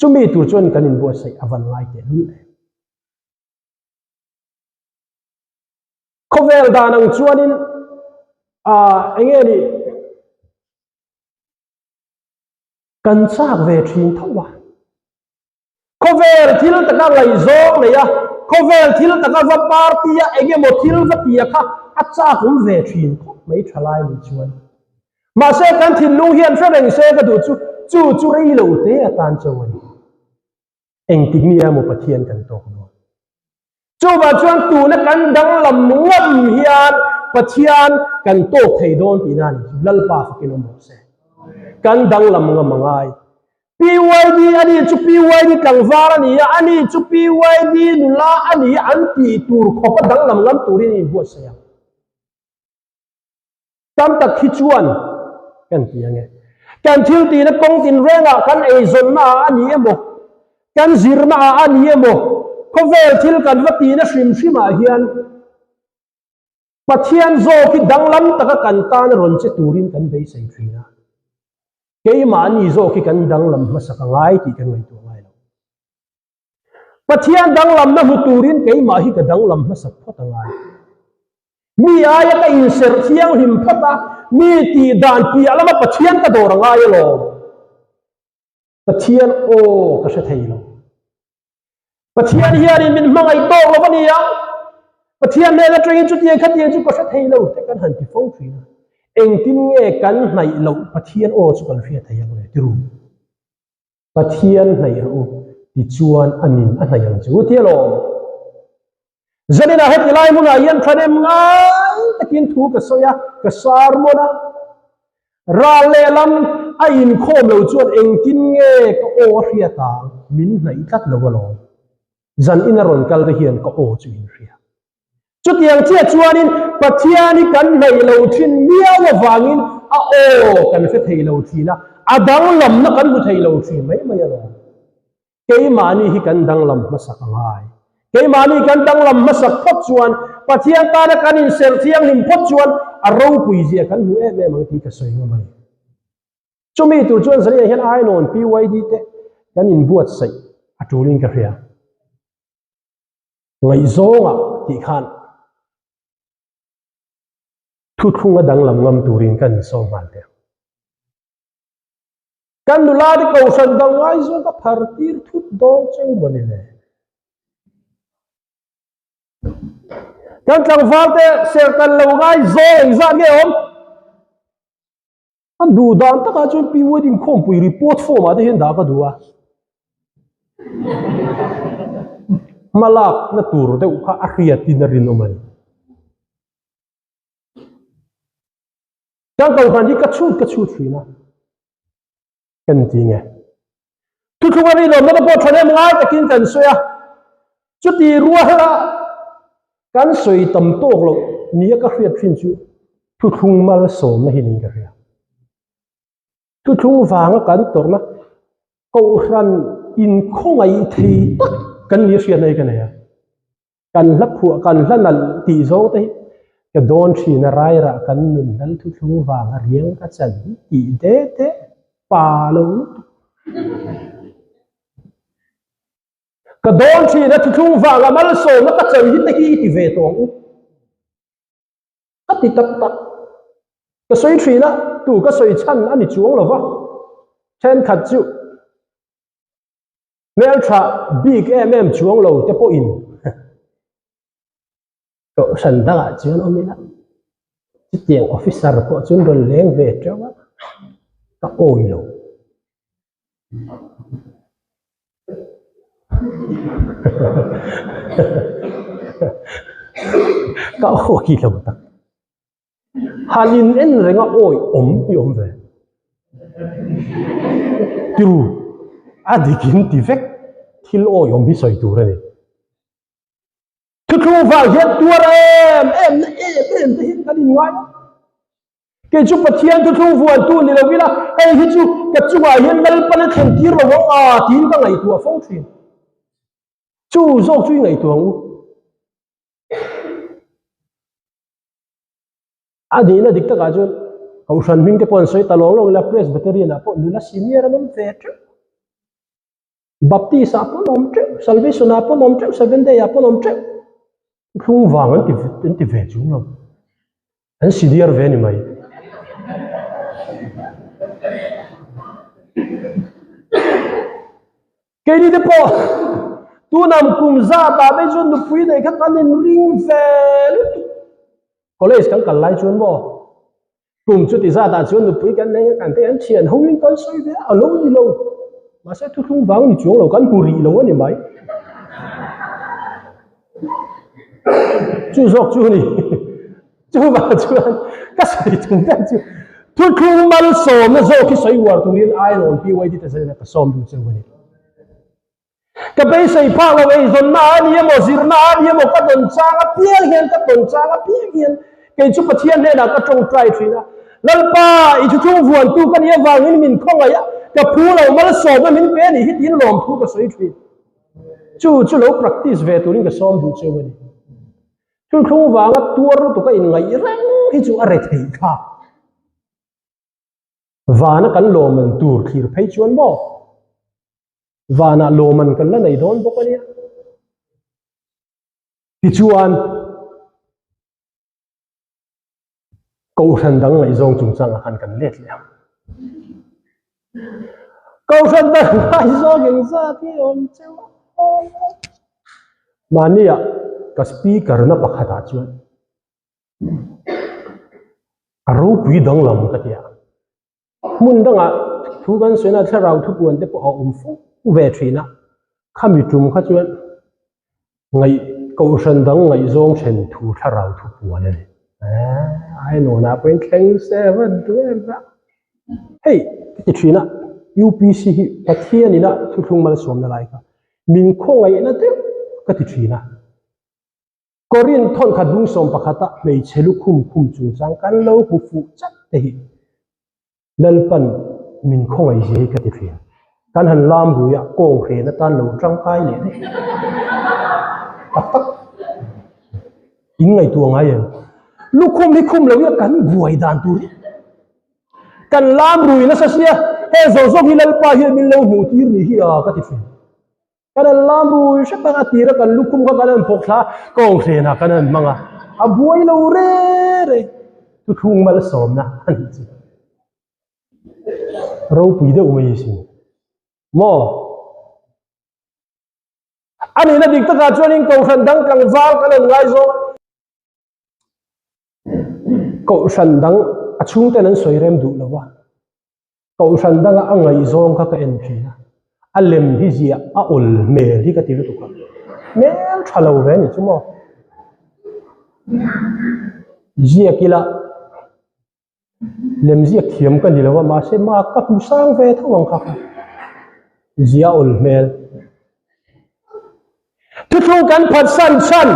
Chumi tur chuan kan inbuatsaih a van ngai tehlul em. Khawvel dan ang chuanin ah eng nge ni kan chak ve thin tho a. Khawvel thil taka ngaihzawng nei a, khawvel thil taka va party a eng emaw thil va ti a kha a chak awm ve thin khawp mai tha lai ni chuan. Mahse kan thinlung hian hre reng se ka duh chu chu chu rei lo te atan chauh a ni. Engtik nge emaw Pathian kan tawk dawn? Chuvah chuan tuna kan danglam ngam hian Pathian kan tawk thei dawn tihna a ni chu. Lalpa fakin awm rawh se. Kan danglam ngam a ngai. PYD a ni chu PYD tlangval a ni a, a ni chu PYD nula a ni a, an tih tur khawpa danglam ngam turin a inbuatsaih ang. Tam tak hi chuan kan ti ange. Kan thil tihna kawng tinrengah kan eizawnna ah a ni emaw, kan zirna ah a ni emaw, khawvel thil kan va tihna hrim hrim ah hian Pathian zawk hi danglam taka kan tan rawn che turin kan beisei thin a. Keimahni zawk hi kan danglam hmasak a ngai tih kan ngaihtuah ngai lo. Pathian danglamna hmu turin keimah hi ka danglam hmasak phawt a ngai. Mi aia ka inserh thianghlim phawt a, mi tih dan piah lama Pathian ka dawr a ngai alawm. Pathian aw ka hre thei lo. Pathian hianin min hmangaih tawk lo a ni ang. Pathian hnen atangin chutiang khatiang chu ka hre thei lo te kan han ti fo thin a. Engtin nge kan hnaih loh Pathian aw chu kan hriat thei ang le ti ru. Pathian hnaih rawh u tichuan a nin a hnaih ang chu ti alawm. Zaninah heti lai hmunah hian thahnem ngai takin thu ka sawi a, ka sermon a. Ral lehlam a inkhawm lo chuan engtin nge ka aw a hriat ang, min hnaih tlat lo alawm. Zan ina rawn kal te hian ka aw chu in hria. Chutiang chiah chuanin Pathian hi kan hnaih lo thin miau avangin a aw kan hre thei lo thin a, a danglamna kan hmu thei lo thin mai mai alawm. Keimahni hi kan danglam hmasak a ngai. Keimahni kan danglam hmasak phawt chuan Pathian tana kan inserh thianghlim phawt chuan a ropui zia kan hmu em em ang tih ka sawi ngam a ni. Chumi tur chuan Zariah hian Ainawn PYD te kan inbuatsaih a tulin ka hria. Ngaihzawngah tih khan thuthlung a danglam ngam turin kan insawm nghal teh ang. Kan nula te kohhran dang ngaizawng ka phar tir thut dawn cheu maw ni le? Kan tlangval te serhtan lo ngaizawng engzat nge awm? A duh dan takah chuan Pi Wedding khawmpui report form ah te hian dah ka duh a. Hmalakna tur deuh kha a hriatin a rinawm a ni. Kan kohhran hi ka chhut ka chhut thin a. Kan ti nge. Thuthlung a rinawmna te pawh thahnem ngai takin kan sawi a. Chuti ruala kan sawi tam tawk loh nia ka hriat thin chu thuthlung malsawmna hi niin ka hria. Thuthlung vanga kan tawrhna kohhran inkhawngaih thei tak kan ni hriatna hi ka nei a. Kan hla phuah, kan hla nalh tih zawng te hi ka dawn thin a, rairah kan nun lal thuthlung vanga riang ka chan hi tih de de pa lo lutuk. Ka dawn thin a thuthlung vanga malsawmna ka chan hi te hi i ti ve tawh ang u. Ka ti tak tak. Ka sawi thin a, tu ka sawi chhan a ni chuang lo va, thenkhat chu Hmeltha bik em em chuang lo te pawhin kohhran dangah chuan awm ila, chutiang officer pawh chuan rawn leng ve teuh a, ka awi lo. Ka awi lo tak. Han in en reng a awi awm i awm ve. Tiru a dik in ti vek thil awi awm hi sawi tur a ni. Thuthlung vang hian tuar em em na em em te hian kan in ngai a. Kei chu Pathian thuthlung vuan tu ni lo ila hei hi chu ka chungah hian Lalpan a thlen tir lo ang a tiin ka ngaihtuah fo thin. Chu zawk chu i ngaihtuah ang u. A nihna dik takah chuan Kohhran hming te pawh an sawi ta lawng lawng ila Presbyterian ah pawh nula senior an awm ve teuh, Baptist ah pawh an awm teuh, Salvation ah pawh an awm teuh, Seventh Day ah pawh an awm teuh. Thlung vang an ti an ti ve chung lo. An senior ve ni mai. Keini te pawh tunam kum zat ah te chuan nupui nei kha kan in ring ve lutuk. College kan kal lai chuan maw kum chuti zat ah chuan nupui kan nei a kan te an thian ho in kan sawi ve a, a lo ni lo. Mahse thuthlung vang ni chuang lo kan hmu rih lo a ni mai. Chu zawk chu ni. Chuvang chuan ka sawi tum ber chu thuthlung malsawmna zawk hi sawi uar turin Ainawn PYD te zela ka sawm duh cheu a ni. Ka beisei phak lo eizawnna a ni emaw zirna a ni emaw ka tawn chang apiang hian ka tawn chang apiang hian kei chu Pathian hnenah ka tawngtai thin a, Lalpa i thuthlung vuantu ka nih avangin min khawngaih a, ka phu lo malsawmna min pe a nih hi tiin lawmthu ka sawi thin. Chu chu lo practice ve turin ka sawm duh cheu a ni. Thuthlung vanga tuar lutuk a inngaih reng hi chu a re theih thlak. Vana kan lawman tur thlir phei chuan maw? Vanah lawman kan la nei dawn bawk a nia. Tichuan, Kohhran dang ngaihzawng chungchangah khan kan let leh ang. Kohhran dang ngaihzawng engzat nge awm cheu a? Mahnia ka speaker na pakhatah chuan a ropui danglam ka ti a. Hmun dangah thu kan sawi na thlarau thupuan te pawh a awm fo ve thin a. Khami tum kha chuan ngaih kohhran dang ngaihzawng then thu thlarau thupuan a ni. Ainawnah pawhin thleng se va duh em va. Hei ka ti thin a, UPC hi Pathian ina thuthlung malsawmna lai kha min khawngaihna deuh. ka ti thin a. Korinth thawnkhat bung 11 ah hmeichhe lukhum khum chungchang kan lo hmu fuh chat te hi Lalpan min khawngaih zia hi ka ti thin. Kan han lam rui a, kawng hren atan lo tangkai leh daih. Tak tak. In ngaihtuah ngai em? Lukhum hi khum lo ila kan buai dan tur hi. Kan lam rui nasa sia, he zawng zawng hi Lalpa hian min lo hmuh tir ni hi a ka ti thin. Kan han lam rui hrep a, a tira kan lukhum kha kan han phawk thla a, kawng hrenah kan han hmang a, a buai lo re re. Thuthlung malsawmna a nih chu. Ropui deuh mai sin. Maw? A nihna dik takah chuanin kohhran dang tlangval kan han ngaizawng a. Kohhran dang a chhungten an sawi rem duh lo va. Kohhran danga a ngaihzawng kha ka en thin a, a lem hi ziah a awl hmel hi ka ti lutuk a, hmel tha lo ve a ni chu maw? Ziak ila lem ziak thiam ka ni lo a, mahse ma ka hmu sang ve tho ang kha kha ziah awl hmel. Thuthlung kan phatsan chhan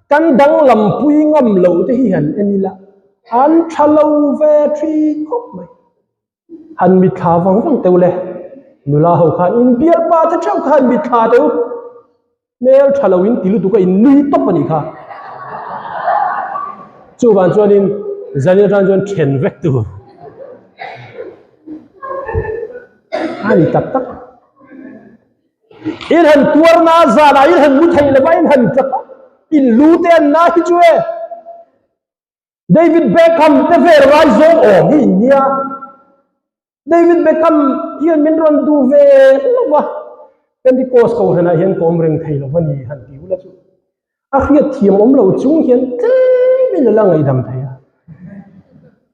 kan danglam pui ngam loh te hi han en ila an tha lo ve thin khawp mai. Han mitthla vang vang teuh le, nula ho khan in bialpa te theuh kha han mitthla teuh, hmel tha lo in ti lutuk a in nui tawp a nih kha. Chuvang chuanin zanin atang chuan then vek tur a ni tak tak. In han tuarna zanah in han mu thei lova in han tap a, in lu te an na hi chu e. David Beckham te vel ngai zawng awm hi in nia. David Beckham hian min rawn duh ve hlauh a, Pentecost kohhranah hian ka awm reng thei lo va ni han ti ula chu. A hriat thiam awm lo chung hian tlemin a la ngaihdam thei a.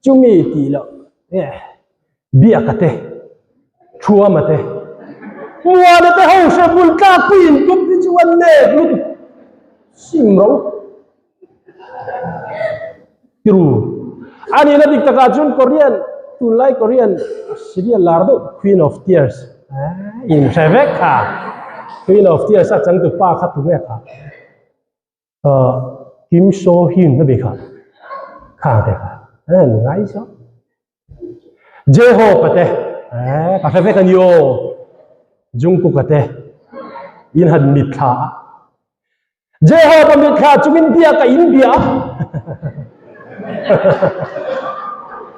Chumi tih loh e Biaka te, Thuama te, Muana te ho hre bul tlakpui in tum hi chu an nep lutuk sim ro tiru. A nihna dik takah chuan Korean tunlai Korean serial lar deuh Queen of Tears in hre vek kha. Queen of Tears a changtupa kha tunge kha? Kim So Hyun a bik a, kha te kha an ngai zawk. J-Hope a te, ka hre vek a ni aw, Jungkook a te in han mitthla a. J-Hope a mitthla chungin biak a inbia a.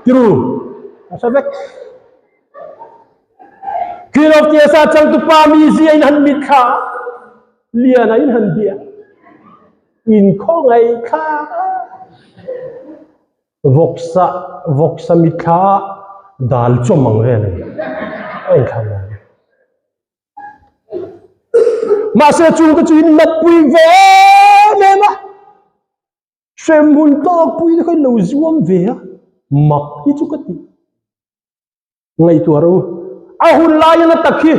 Tiru, ka hre vek. Queen of Tears a changtupa mizia in han mitthla a. Lian a in han bia in khawngaih thlak a, vawksa vawksa mithla a dal chawm ang vel a ni a inthlang dan a. Mahse chungte chu in natpui ve em em a, hremhmun tlawkpui te kha in lo zuam ve a, mak hi chu ka ti. Ngaihtuah ro. A hun lai anga tak hi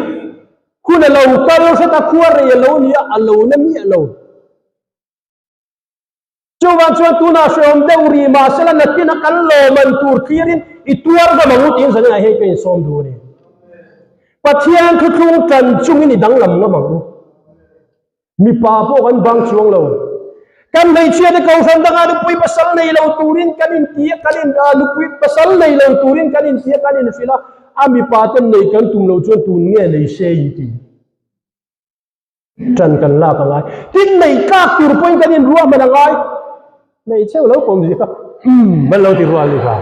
hun a lo kal hret a, khua rei a lo ni a, a lo na miah lo. Chuvang chuan tunah hrehawm deuh rih mahsela nakin a kan lawman tur thlirin i tuar ngam ang u tiin zaninah hei ka insawm duh a ni. Pathian thuthlung tan chungin i danglam ngam ang u. Mipa pawh kan bang chuang lo. Kan hmeichhia te kohhran dangah nupui pasal nei lo turin kan inti a, kan in nupui pasal nei lo turin kan inti a, kan inhrilh a, a mipa ten nei kan tum lo chuan tun nge nei se inti. Ṭan kan lak a ngai. Tin, nei tlak tur pawhin kan inruahman a ngai. Hmeichhe lo pawm zia kha umm an lo ti rual ni kha.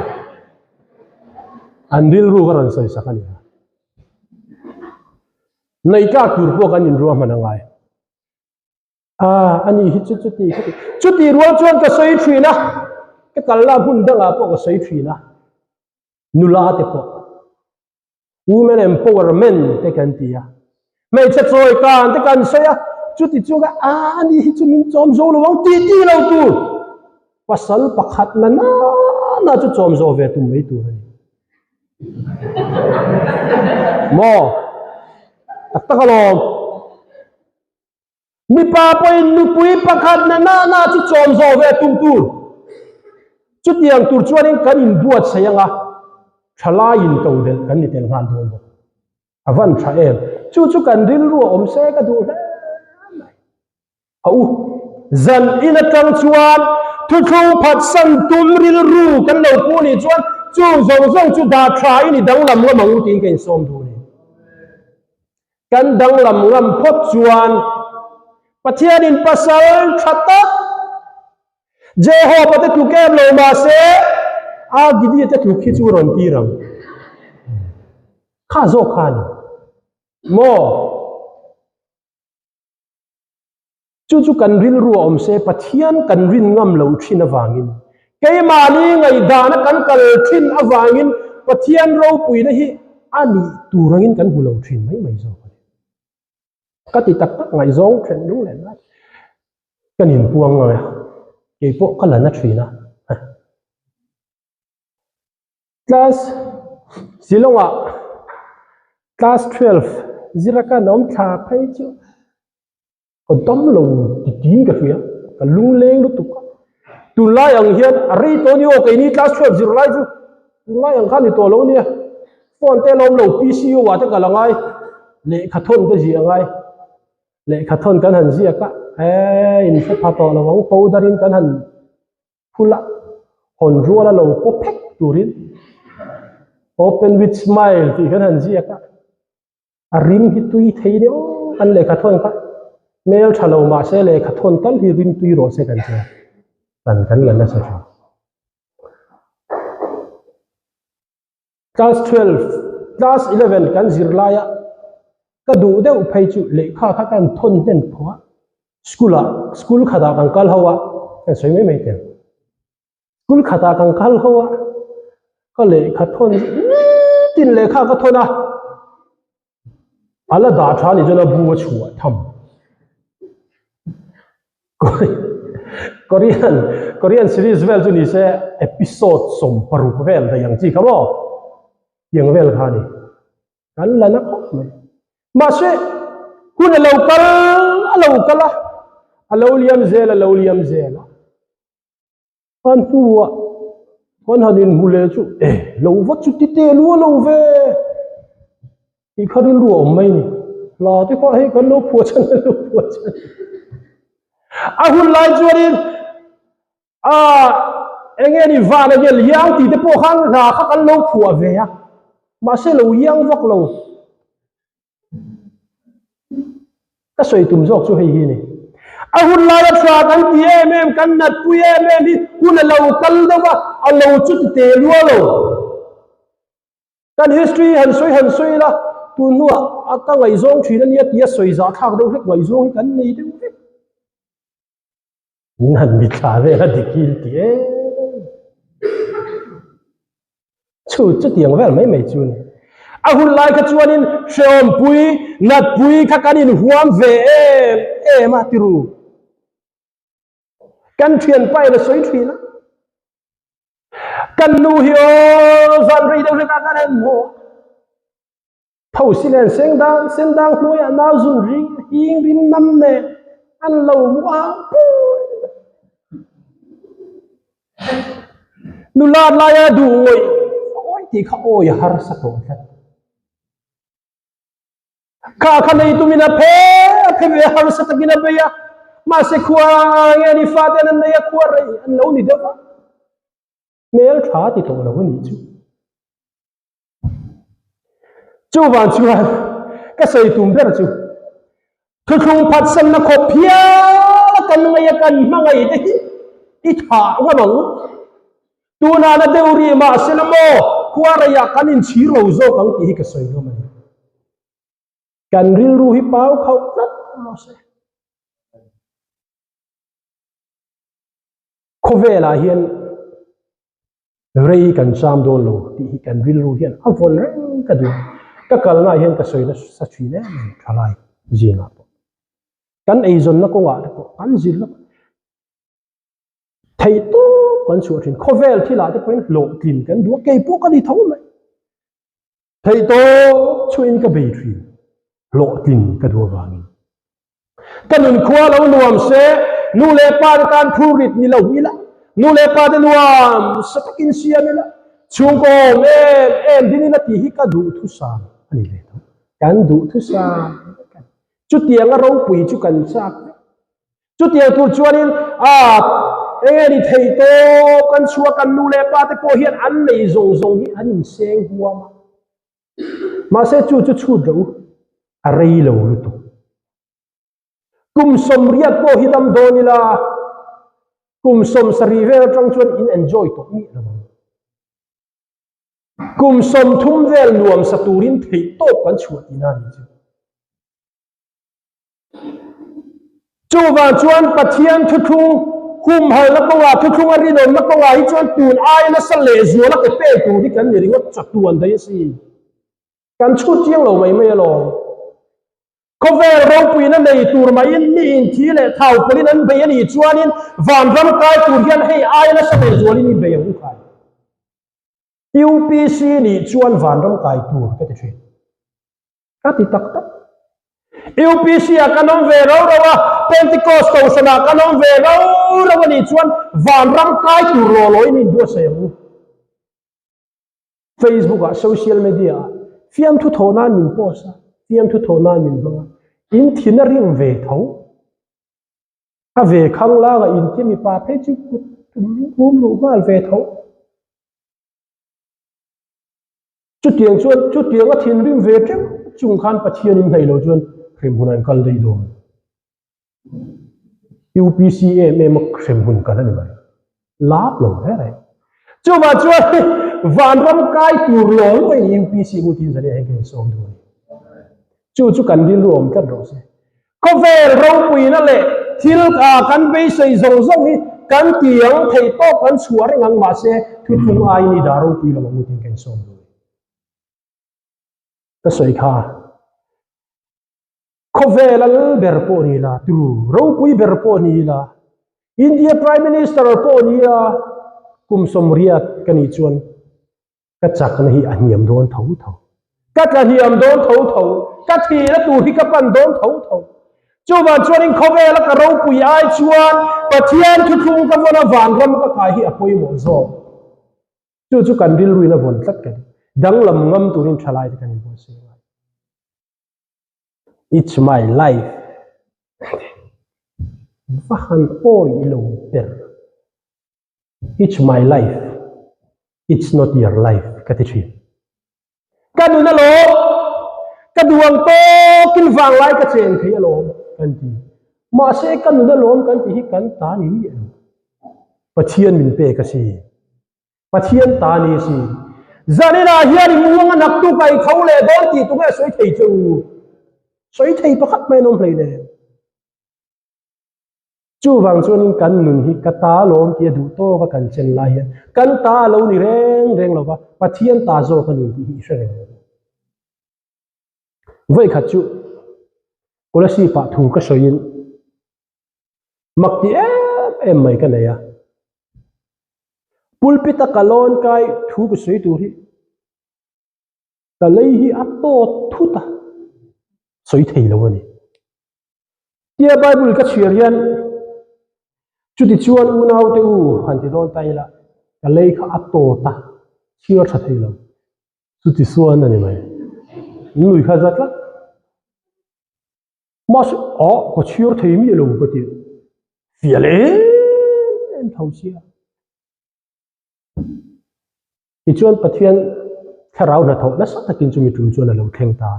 An rilru ka rawn sawi sak a ni kha. Nei tlak tur pawh kan inruahman a ngai. Ah, ani hi chu chuti khati. Chuti rual chuan ka sawi thin a, ka kalna hmun dangah pawh ka sawi thin a, nula te pawh women empowerment te kan ti a, hmeichhe chawi kan te kan sawi a, chuti chu ka ah ani hi chu min chawm zo lo ang tih tih lo tur pasal pakhat na na na chu chawm zo ve tum mai tur a ni. Maw? Tak tak alawm. Mipa pawhin nupui pakhat na na na chu chawm zawh ve tum tur. Chutiang tur chuanin kan inbuatsaih anga thalaiin to delh kan ni tel nghal dawn bawk. A van tha em. Chu chu kan rilru a awm se ka duh hle mai. A u, zan in atang chuan thuthlung phatsan tum rilru kan lo pu nih chuan chung zawng zawng chu dah tha in i danglam ngam ang u tiin ka insawm duh a ni. Kan danglam ngam phawt chuan Pathianin pasal tha tak Jehopa te tluk em lo mahse a Gideon te tluk hi chu rawn tir ang. Kha zawk kha a ni maw? Chu chu kan rilru a awm se Pathian kan rin ngam lo thin avangin, keimahni ngaihdana kan kal thin avangin Pathian ropuina hi a nih tur angin kan hmu lo thin mai mai zawk a ni. Ka ti tak tak ngaihzawng then lung leh lai kan inpuang ngai a, keipawh ka la na thin a. Class Shillong-ah class 12 zira ka nawm thla phei chu ka dam lo ti tiin ka hria, ka lungleng lutuk a. Tunlai ang hian a rei tawh a ni aw, keini class 12 zir lai chu tunlai ang kha a ni tawh lo a nia. Phone te a lo awm lo, PCO ah te kal a ngai, lehkha thawn te ziah a ngai. Lehkha thawn kan han ziak a, eh inhre pha tawh lo ang, powder in kan han Phula hawn rual a lo paw phek turin Open with smile tih kan han ziak a, a rim hi tui thei deuh kan lehkha thawn kha hmel tha lo mahse lehkha thawn tal hi rim tui rawh se kan che tan kan la nasa thin. Class 12, class 11 kan zir laia ka duh deuh phei chu lehkha kha kan thawn hnen phawh a, school ah school khatah kan kal ho a, kan sawi mai mai teh ang, school khatah kan kal ho a, ka lehkha thawn nitin lehkha ka thawn a, a la dah tha ni chuan a bu a chhuah tham. Korean Korean series vel chu ni se episode 60 vel daih ang chi kha maw tiang vel kha ni kan la na khawp mai mahse hun a lo kal a lo kal a a lo liam zel a lo liam zel a An hnuah kan han inhmu leh chu e lo va chu ti te lu a lo ve tih kha rilru a awm mai ni. Hla te kha hei kan lo phuah chhan kan lo phuah chhan. A hun lai chuanin a enge ni van a gel iang tih te pawh khan hla kha kan lo phuah ve a mahse lo iang vak lo. Ka sawi tum zawk chu hei hi a ni. A hun laia tha kan ti em em, kan natpui em em hi hun a lo kal deuh a, a lo chu ti te lua lo. Kan history han sawi han sawi ila, tun hnuah a ka ngaihzawng thin a nia tia sawi zahthlak deuh hlek ngaihzawng hi kan nei deuh vek. Min han mithla vel a dik hi ti em. Chu chutiang vel mai mai chu a ni. A hun lai kha chuanin hrehawmpui, natpui kha kan inhuam ve em em a tiru. Kan thianpa in a sawi thin a. Kan nu hi aw zan rei deuh hlekah kan han hmu a. Tho si nen seng dang sen dang hnuaiah nau zun ring hing rim nam nen an lo mu ang pui. Nula laia duh ngawih ngawih tih kha awi a harsa tawh tlat. Kha kha nei tumin a phe a phe ve harsa takin a bei a, mahse khua nge ni fate an nei a khua rei an lo ni deuh a, hmel tha ti tawh lo a nih chu. Chuvang chuan ka sawi tum ber chu thuthlung phatsanna khawp hial a kan ngaih a kan hmangaih te hi i thah ngam ang. Tunah na deuh rih mahse la maw khua reiah kan inchhir lo zawk ang tih hi ka sawi ngam a ni. Kan rilru hi pau khauh tlat rawh se. Khawvelah hian Rei kan cham dawn lo tih hi kan rilru hian a vawn reng ka duh a, ka kalnaah hian ka sawi nasa thin em em thalai zingah pawh. Kan eizawnna kawngah te pawh kan zirna theih tawp kan chhuah thin. Khawvel thilah te pawhin hlawhtlin kan duh a, kei pawh ka ni tho mai. Theih tawp chhuahin ka bei thin, hlawhtlin ka duh avangin. Ka nun khua lo nuam se, nu leh pa te tan phurrit ni lo ila, nu leh pa te nuam sa takin siam ila, chhungkaw awm em em din ila tih hi ka duhthusam a ni ve tho. Kan duhthusam vek a ni. Chutianga ropui chu kan chak vek. Chutiang tur chuanin a enge ni thei tawp kan chhuah kan nu leh pa te pawh hian an nei zawng zawng hi an inseng huam a. Mahse chu chu chhut rawh u, a rei lo lutuk. Kum 80 pawh hi dam dawn ila, kum 70 vel atang chuan in enjoy tawh miah lo ang. Kum 30 vel nuamsa turin theih tawp kan chhuah tihna a ni chu. Chuvang chuan Pathian thuthlung humhalna kawngah, thuthlung a rinawmna kawngah hi chuan tun aia nasa lehzuala ke pek tur hi kan ni ringawt chatuan daih a si. Kan chhut chiang lo mai mai alawm. Khawvel ropuina nei tur maiin mi inthi leh thau pawlhin an bei a nih chuanin vanram kai tur hian hei aia nasa lehzualin i bei ang u khai. UPC nih chuan vanram kai tur ka ti thin. Ka ti tak tak. UPC ah kan awm ve ro ro a, Pentecost Kohhran ah kan awm ve ro ro a nih chuan vanram kai tur law law in inbuatsaih ang u. Facebook ah, social media ah fiamthu thawh nan min post a, fiamthu thawh nan min hmang a, in thin a rim ve tho. A ve khang langa in ti mipa phei chu kut rum luh nghal ve tho. Chutiang chuan chutiang a thinrim ve teuh chung khan Pathian in hnaih lo chuan hremhmun ah in kal daih dawn. UPC em em a hremhmun kal a ni mai. Lap lo reng reng. Chuvah chuan vanram kai tur law law in UPC mu tin zan hian ka insawm duh a ni. Chu chu kan rilru awm tlat rawh se. Khawvel ropuina leh thil kan beisei zawng zawng hi kan tiang theih tawk kan chhuah reng ang mahse thuthlung aiin i dah ropui lo ang u tiin ka insawm duh a ni. Ka sawi kha khawvel al ber pawh ni la, turu ropui ber pawh ni la, India Prime Minister pawh ni a kum 80 ka nih chuan Ka chakna hi a hniam dawn tho tho. Ka tla hniam dawn tho tho. Ka thihna tur hi ka pan dawn tho tho. Chuvang chuanin khawvela ka ropui ai chuan Pathian thuthlung ka vawn a vanram ka kai hi a pawimawh zawk. Chu chu kan rilruin a vawn tlat ka ni. Danglam ngam turin thalai te kan inbuatsaih ngai. It's my life. Va han awi lo ber. It's my life, it's not your life ka ti thin. Ka nun alawm, ka duh ang tawkin vanglai ka chen thei alawm kan ti. Mahse ka nun alawm kan tih hi kan ta ni miah lo. Pathian min pek a si. Pathian ta ni a si. Zaninah hian i muang a naktuk a i tho leh dawn tih tunge sawi thei che u? Sawi thei pakhat mai an awm hleinem. Chuvang chuanin kan nun hi ka ta alawm tih a duh tawk a kan chen lai hian kan ta a lo ni reng reng lo va, Pathian ta zawk a ni tih hi i hre reng lo. Vawikhat chu Kolasib ah thu ka sawiin mak ti em em mai ka nei a. Pulpit a ka lawn kai thu ka sawi tur hi ka lei hi a tawt thut a, sawi thei lo a ni. Tia Bible ka chhiar hian chuti chuan unaute u han ti dawn ta ila ka lei kha a tawt a, chhiar tha thei lo. Chuti chuan a ni mai. Nui kha za tlat. Mahse a ka chhiar thei miah lo ka ti. Fiah leh em em tho sia. Tichuan Pathian thlarau hnathawh nasa takin chumi tum chuan a lo thleng ta.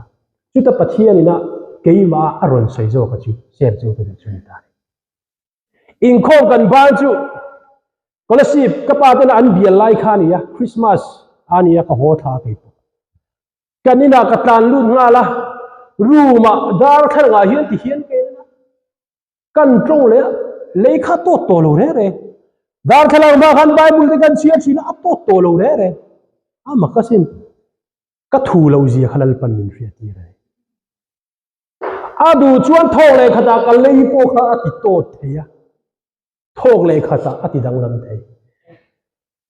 Chuta Pathian ina keimah a rawn sawi zawk a chu share chu ka duh chu ni ta. Inkhawm kan ban chu Kolasib ka pa tena an bial lai kha a ni a, Christmas a ni a ka haw thla kei pawh. Kan inah ka tlan lut nghal a, room ah darthlalang ah hian ti hian ka en a. Kan tawng leh a, lei kha tawt tawh lo reng reng. Darthlalang hma khan Bible te kan chhiar thin a, a tawt tawh lo reng reng. A mak asin, ka thu lo zia kha Lalpan min hriat tir a ni. A duh chuan thawk leh khatah ka lei pawh kha a ti tawt thei a, thawk leh khatah a ti danglam thei.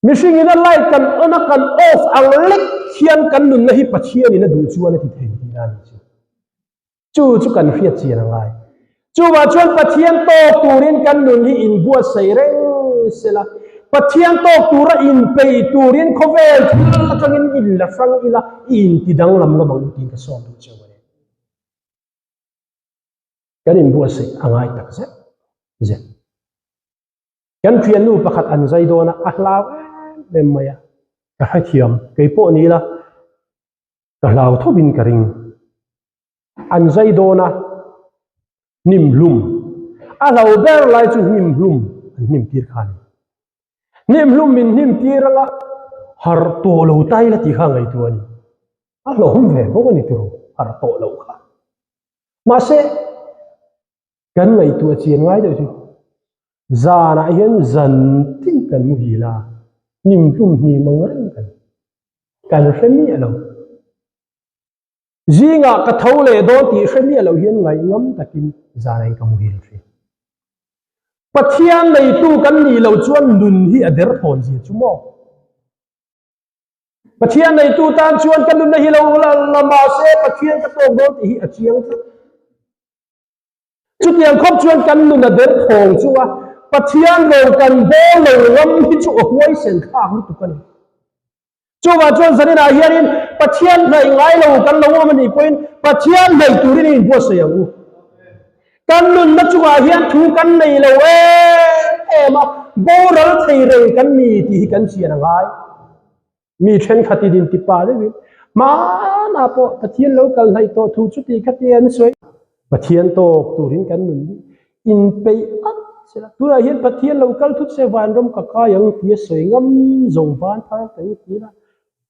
Mihring in a light kan on a kan off ang lek hian kan nunna hi Pathian in a duh chuan a ti thei tihna a nih chu. Chu chu kan hriat chian a ngai. Chuvah chuan Pathian tawk turin kan nun hi inbuatsaih reng sela, Pathian tawk tura inpeih turin khawvel thil atangin inla hrang ila i inti danglam ngam ang u tiin ka sawm duh cheu a ni. Kan inbuatsaih a ngai takzet. Zet. Kan thiannu pakhat an zai dawn a, a hlau em em mai a, ka hrethiam, kei pawh ni ila ka hlau thovin ka ring. An zai dawn a, hnim hlum, a hlau ber lai chu hnim hlum an hnim tir kha a ni. Hnim hlum min hnim tir anga harh tawh lo ta ila tih kha ngaihtuah a ni. A hlauhawm ve bawk a ni tiraw, harh tawh loh kha. Mahse, Kan ngaihtuah chian ngai deuh chu zanah hian zan tin kan muhil a, hnim hlum hnim ang reng kan kan hre miah lo. Zingah ka tho leh dawn tih hre miah lo hian ngaihngam takin zanah hian ka muhil thin. Pathian neitu kan nih loh chuan nun hi a derthawn zia chu maw? Pathian neitu tan chuan ka nunna hi lo la mahse Pathian ka tawk dawn tih hi a chiang tlat. Chutiang khawp chuan kan nun a der thawng chu a, Pathian ro kan bawl lo ngam hi chu a huaisen thlak lutuk a ni. Chuvah chuan zaninah hianin Pathian hnaih ngai lo kan lo awm a nih pawhin Pathian hnaih turin i inbuatsaih ang u. Kan nunna chungah hian thu kan nei lo em em a, boral thei reng kan ni tih hi kan chian a ngai. Mi thenkhat in inti pa deuhin, Hmanah pawh Pathian lo kal hnaih tawh thu chuti kha te an sawi. Pathian tawk turin kan nun hi inpeih at sela. Tunah hian Pathian lo kal thut se vanram ka kai ang tia sawi ngam zawng van phar teh u ti ila,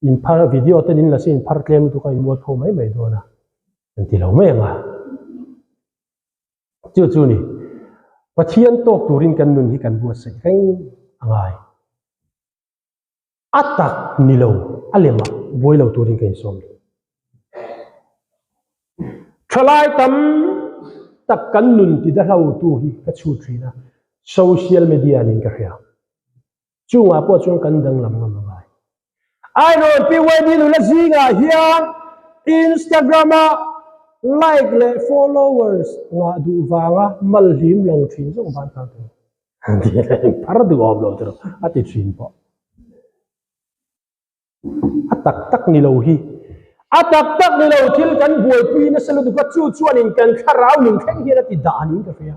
inphar video ten in la se inphar tlem lutuk a inmualpho mai mai dawn a, an ti lo mai ang a. Chu chu ni, Pathian tawk turin kan nun hi kan buatsaih reng a ngai. A tak ni lo, a lem ah buai lo turin ka insawm duh. Thalai tam tak kan nun ti dahlo tu hi ka chhut thin a, social media niin ka hria. Chungah pawh chuan kan danglam ngam a ngai. Ainawn PYD nula zingah hian Instagram ah like leh followers ngah duh vanga malhlim lang thin zawng van phar tur. Phar duh awm lo chu a ti thin pawh. A tak tak ni lo hi. A tak tak ni lo thil kan buaipui nasa lutuk a chu chuanin kan thlarau nun thleng hian a ti dah niin ka hria.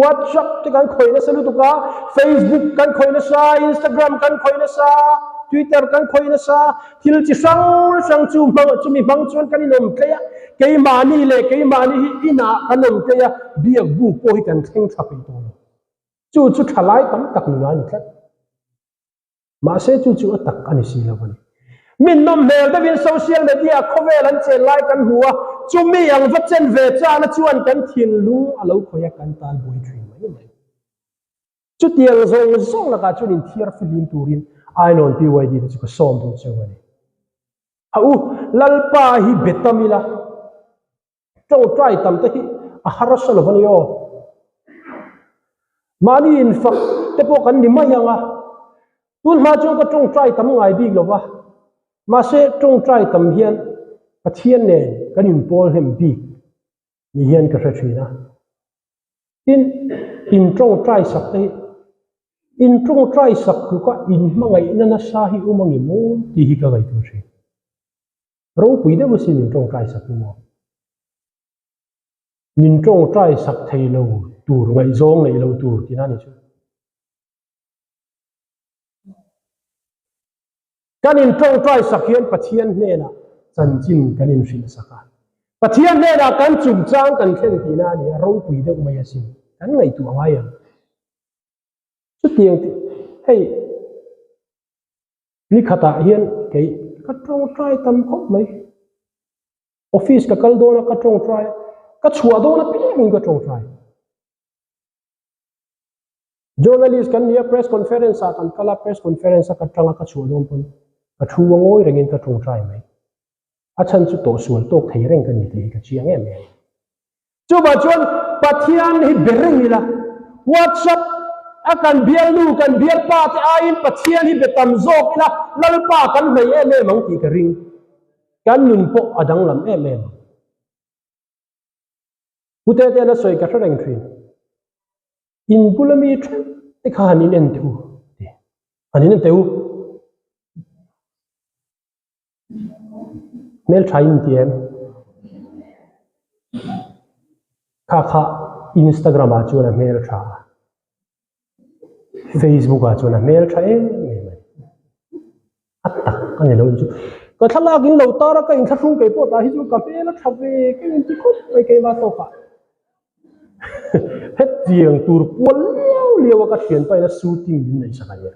WhatsApp te kan khawih nasa lutuk a, Facebook kan khawih nasa, Instagram kan khawih nasa, Twitter kan khawih nasa, thil chi hrang hrang chu hmang chumi hmang chuan kan inawm tlei a. Keimahni leh keimahni hi inah kan awm tlei a, biak buk pawh hi kan thleng tha peih tawh lo. Chu chu thalai tam tak nunah a ni tlat. Mahse chu chu a tak a ni si lo a ni. Min nawm hmel deuhin social media khawvel an chen lai kan hmu a, chumi ang va chen ve chana chuan kan thinlung a lo khawih a, kan tan buai thin mai mai. Chutiang zawng zawng lakah chuan inthiar fihlim turin Ainawn PYD te chu ka sawm duh cheu a ni. A u, Lalpa hi be tam ila, tawngtai tam te hi a harsa lo a ni aw. Mahni infak te pawh kan ni mai ang a, tun hma chuan ka tawngtai tam ngai bik lo va, mahse tawngtai tam hian Pathian nen kan inpawl hnem bik ni hian ka hre thin a. Tin, in tawngtai sak te hi, in tawngtai sak tluka in hmangaihna nasa hi awm angi maw tih hi ka ngaihtuah thin. Ropui deuh asin in tawngtai sak hi maw. Min tawngtai sak thei lo tur, ngaihzawng neih lo tur tihna a ni chu. Kan intawngtai sak hian Pathian hnenah chanchin kan inhrilh sak a. Pathian hnenah kan chungchang kan thlen tihna a ni a, ropui deuh mai asin. Kan ngaihtuah ngai ang. Chutiang tih, hei ni khatah hian kei ka tawngtai tam khawp mai. Office ka kal dawn a, ka tawngtai a, ka chhuah dawn apiangin ka tawngtai. Journalist kan nia press conference ah kan kal a, press conference a ka tang a ka chhuah dawn pawn ka thu a ngawi rengin ka tawngtai mai. A chhan chu tawhsual tawk thei reng ka ni tih hi ka chiang em em. Chuvah chuan Pathian hi be reng ila, WhatsApp a kan bialnu kan bialpa te aiin Pathian hi be tam zawk ila Lalpa kan hnaih em em ang tih ka ring. Kan nun pawh a danglam em em ang. Pu Tete a sawi ka hre reng thin. In bula mi theuh te kha han in en teh u ti. Han in en teh u. Hmeltha in ti em? Kha kha. Instagram ah chuan a hmel tha a, Facebook ah chuan a hmel tha em em a ni. A tak a ni lo chu. Ka thlalak in lo tar a, ka inthlahrung kei pawh tah hi chu ka hmel a tha ve ka inti khawp mai keimah tawkah. Hetiang tur pual liau liau a ka thianpa in a shooting min neih sak a nia.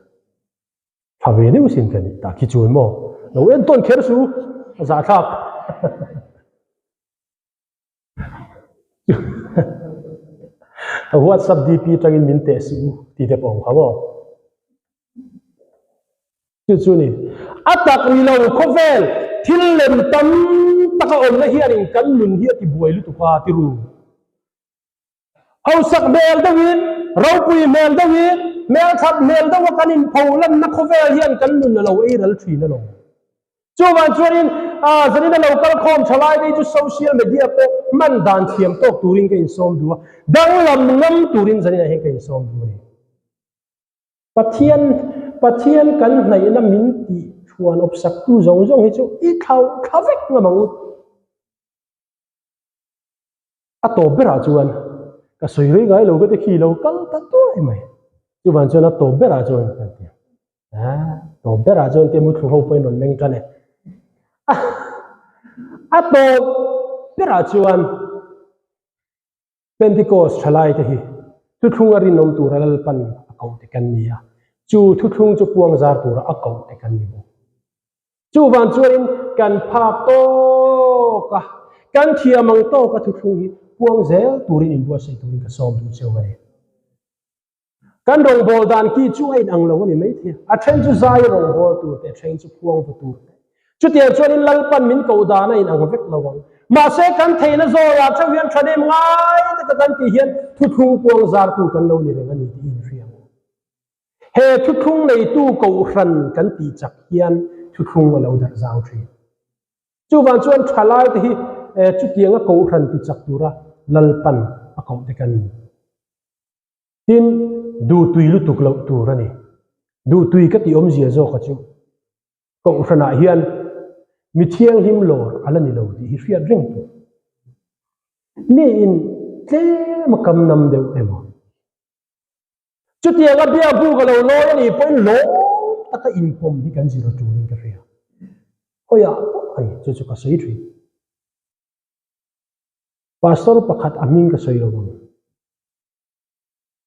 Tha ve deuh sin ka nih tak hi chuan maw lo entawn kher su a zahthlak. WhatsApp DP atangin min teh suh u tih te pawh a awm kha maw. Chu chu ni. A tak ni lo khawvel thil lem tam tak a awmna hianin kan nun hi a ti buai lutuk a ti ru. Hausak hmel deuhin, ropui hmel deuhin, hmelthat hmel deuha kan inpho lanna khawvel hian kan nun a lo ei ral thin alawm. Chuvang chuanin zanin a lo kal khawm tha lai te chu social media pawh hman dan thiam tawk turin ka insawm duh a, danglam ngam turin zaninah hian ka insawm duh a ni. Pathian, Pathian kan hnaihna min tih thuan awpsaktu zawng zawng hi chu i thlauh thla vek ngam ang u. A tawp berah chuan ka sawi rei ngai lo ka ti khi lo kal ta tuai mai. Chuvang chuan a tawp berah chuan kan ti a, tawp berah chuan tia muthlu ho pawhin rawn meng tan e. A tawp berah chuan Pentecost thalai te hi thuthlung a rinawm tura Lalpan a koh te kan ni a, chu thuthlung chu puang zar tura a koh te kan ni bawk. Chuvang chuanin kan phak tawk a, kan thiam ang tawk a thuthlung hi puang zel turin inbuatsaih turin ka sawm duh cheu a ni. Kan rawngbâwl dan ki chu a inang lo a ni maithei a, a then chu zai rawngbâwl tur te, a then chu phuang va tur te. Chutiang chuanin Lalpan min koh dan a inang vek lo ang. Mahse kan theihna zawlah theuh hian thahnem ngai taka kan tih hian thuthlung puang zartu kan lo ni reng a ni tih i inhria ang u. He thuthlung neitu kohhran kan tih chak hian thuthlung a lo darh zau thin. Chuvang chuan thalai te hi chutianga kohhran ti chak tura Lalpan a koh te kan ni. Tin, duhtui lutuk loh tur a ni. Duhtui ka tih awmzia zawka chu kohhranah hian mi thianghlim lawr a la ni lo tih hi hriat reng tur. Miin tlem a kam nam deuh emaw? Chutianga biakbuk a lo lawi a nih pawhin lawm taka inpawm hi kan zir a tulin ka hria. Khawiah pawh a ni, chu chu ka sawi thin. Pastor pakhat a hming ka sawi lo ang.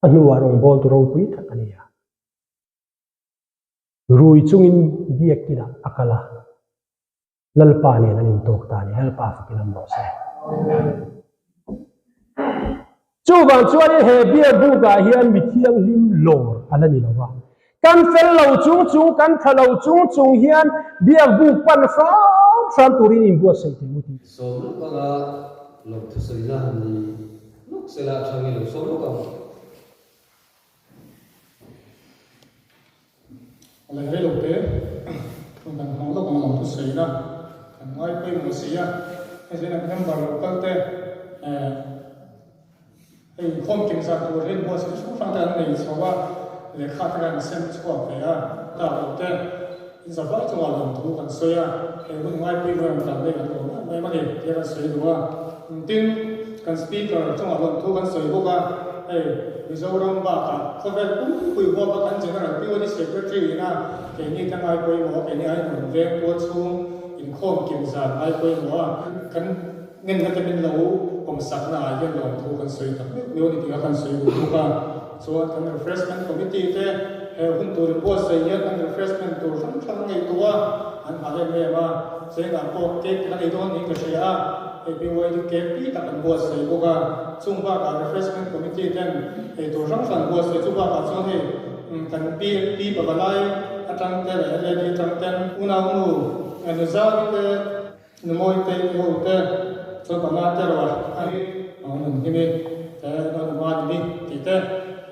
A hnuah rawngbawltu ropui tak a ni a. Rui chungin biakinah a kal a. Lalpa nen an intawk ta a ni. Lalpa fakin awm rawh se. Chuvang chuanin he beer buk-ah hian mi thianghlim lawr a la ni lo va. Kan fel lo chung chung, kan tha lo chung chung hian beer buk pan hram hram turin inbuatsaih teh u tih. Sawm lawk anga lawm thusawina han ni lawk sela a tha nge lo sawm lawk ang. A leh rei lo te, hun kan hmang lawk ang lam thu sawi ila, kan ngai pawimawh si a, hei zain an member lo kal te eh hei inkhawm kim zan tur hian buatsaih hrang hrang te an nei chho a, lehkha te khan an sem chhuak ve a, tak lo te in za vai chungah lawm thu kan sawi a, hei hun ngai pawimawh em kan nei kan lawm em em a ni tia kan sawi duh a, tin kan speaker chungah lawm thu kan sawi bawk a, hei. Mizoram bakah khawvel pumpui huapa kan General POD Secretary ina keini te ngai pawimawh a, keini ai hmun veng tual chhung inkhawm kim zan ngai pawimawh a, kan ngenna te min lo pawmsakna ah hian lawmthu kan sawi tak meuh meuh a ni tih kha kan sawi duh bawk a. Chuan kan Refreshment Committee te he hun tur inbuatsaih hian kan refreshment tur hrang hrang ngaihtuah a, an hah em em a, chengah pawh cake te kan ei dawn niin ka hria a. Hei BYD cake tui tak an buatsaih bawk a, chung bakah Refreshment Committee ten eitur hrang hrang an buatsaih. Chu bakah chuan hei kan pi pi pavalai atang te leh lady atang ten unaunu Nuzari te, Numawi te, i ho te chuan panga te erawh a an hlim i te Numa ni tih te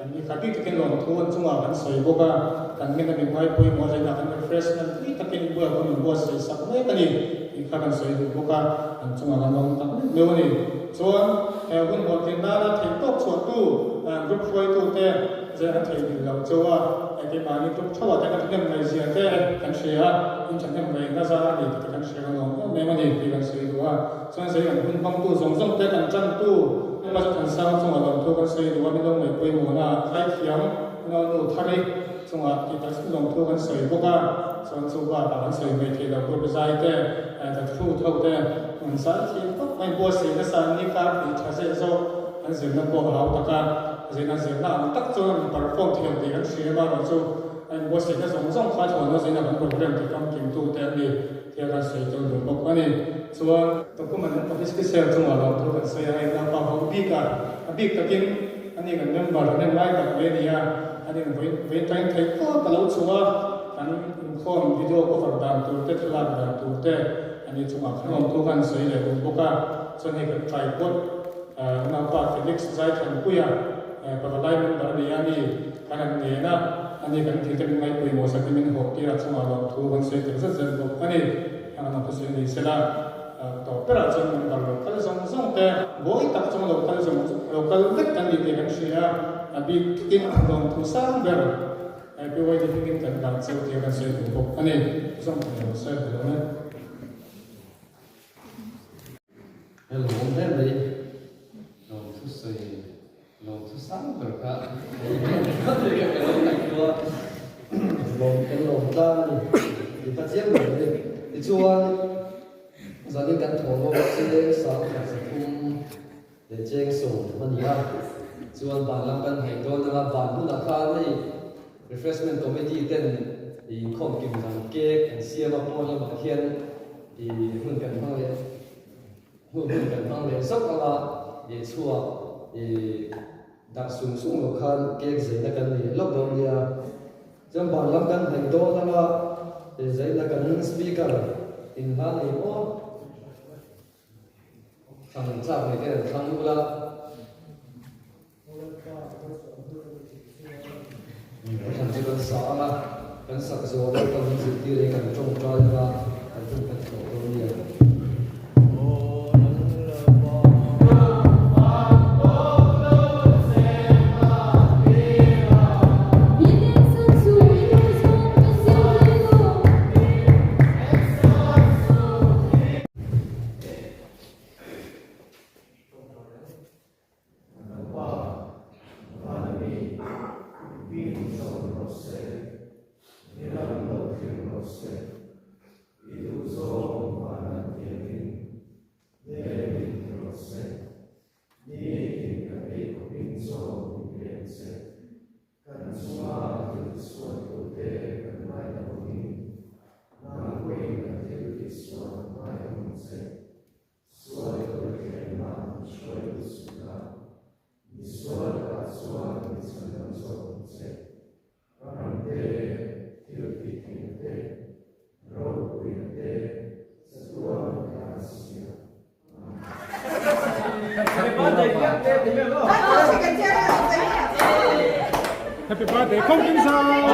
an ni khat bik takin lawmthu an chungah kan sawi bawk a, kan ngen a min ngaipawimawh zainah kan refreshment tui takin buai hun min buatsaih sak mek a ni. Tih kha kan sawi duh bawk a, an chungah kan awm tak meuh meuh a ni. Chuan he hun hlawhtlin nana theih tawk chhuahtu group hruaitute zai an theihnghilh loh chauh a, keimahni group theuhah te kan thahnem ngaihzia te kan hria a, in thahnem ngaihna zar a ni tih te kan hria kan lawm em em a ni tih kan sawi duh a. Chuan zai kan hun hmangtu zawng zawng te kan tantu. Pastor Thansanga chungah lawmthu kan sawi duh a, min lo ngaih pawimawhna ah Thaithiam Unau Nu Thari chungah tih tak zet lawmthu kan sawi bawk a, chuan chu bakah kan sawi mai theih loh group zai te, the truth ho te an zai thiam khawp mai. Buatsaih nasa an ni kar tih tha zet zawk an zirna pawh a hau tak a, zirna zirna ang tak chuan an perform thiam tih kan hria erawh chu a inbuatsaihna zawng zawng kha thawnna zirna kan programme ti famkimtu te an ni. Thil kan sawi tel duh bawk a ni. Chuan document an office official chungah lo thu kan sawi a, hei tlangpa ho bik a, a bik takin ani kan member kan en lai tak mai a ni a, an in vawi vawi tain theih tawp a lo chhuah a, kan inkhawm video cover dan tur te, thlalak dan tur te ani chungah khan awm thu kan sawi leh duh bawk a. Chuan hei kan tripod unaupa Felix Zaithanpuia pavalai member a ni a, ani Kan han ngen a, ani kan thil te min ngaihpawimawh sak in min hawh tir a chungah lawm thu kan sawi tel zet zet bawk a ni. Heng an awm chu sawi ni sela, tawp berah chuan min bar lo kal zawng zawng te, buai tak chung lo kal zawng lo kal vek kan ni tih kan hria a, a bik takin lawm thu sang ber PYD hmingin kan hlan cheu tia kan sawi duh bawk a ni. Zawng thei lo se ka lawm e. Hello awm hle mai, lawmthu sawi lawmthu sang ber kha ka lo ngaihtuah lawm kan lawm tlang a ni i va chiang ber mai tichuan zanin kan thaw lawk cheng sang khat zathum leh cheng sawm a ni a chuan van lam kan hnaih dawn anga van hunah khan hei refreshment committee ten inkhawm kim zan cake an siam a pawn lamah hian i hun kan hmang leh Hmun hun kan hmang leh zauh ang a, ih chhuak ih dak sung sung loh khan cake zeina kan nei lawk dawn nia. Chuan ban lam kan hnaih dawn ang a, ih zeina kan speaker in hla nei maw thlang chak nei te an thlang ula. Kan chu kan sa ang a, kan sak zawh loh kan zirtir hi kan tawngtai ang a, kan hun kan tlawh dawn nia. Kan Pa, Van a mi, mi in zawm rawh se, i ram lo thleng rawh se, i duh zawng van an tiangin leng in ti rawh se, nitin kan ei khawpin zawm in peng che, kan chunga thil tisual tute kan ngaina awmin, nang pawhin kan thil tisual ngaina awm che. Sual hruaithlengna hruaitu suhna, misual lakah chuan mi chhandam zawk ang che. Ram te, thil tihtheihna te, ropuina te, chatuan kan siam. Happy birthday, Kong Kim Sang!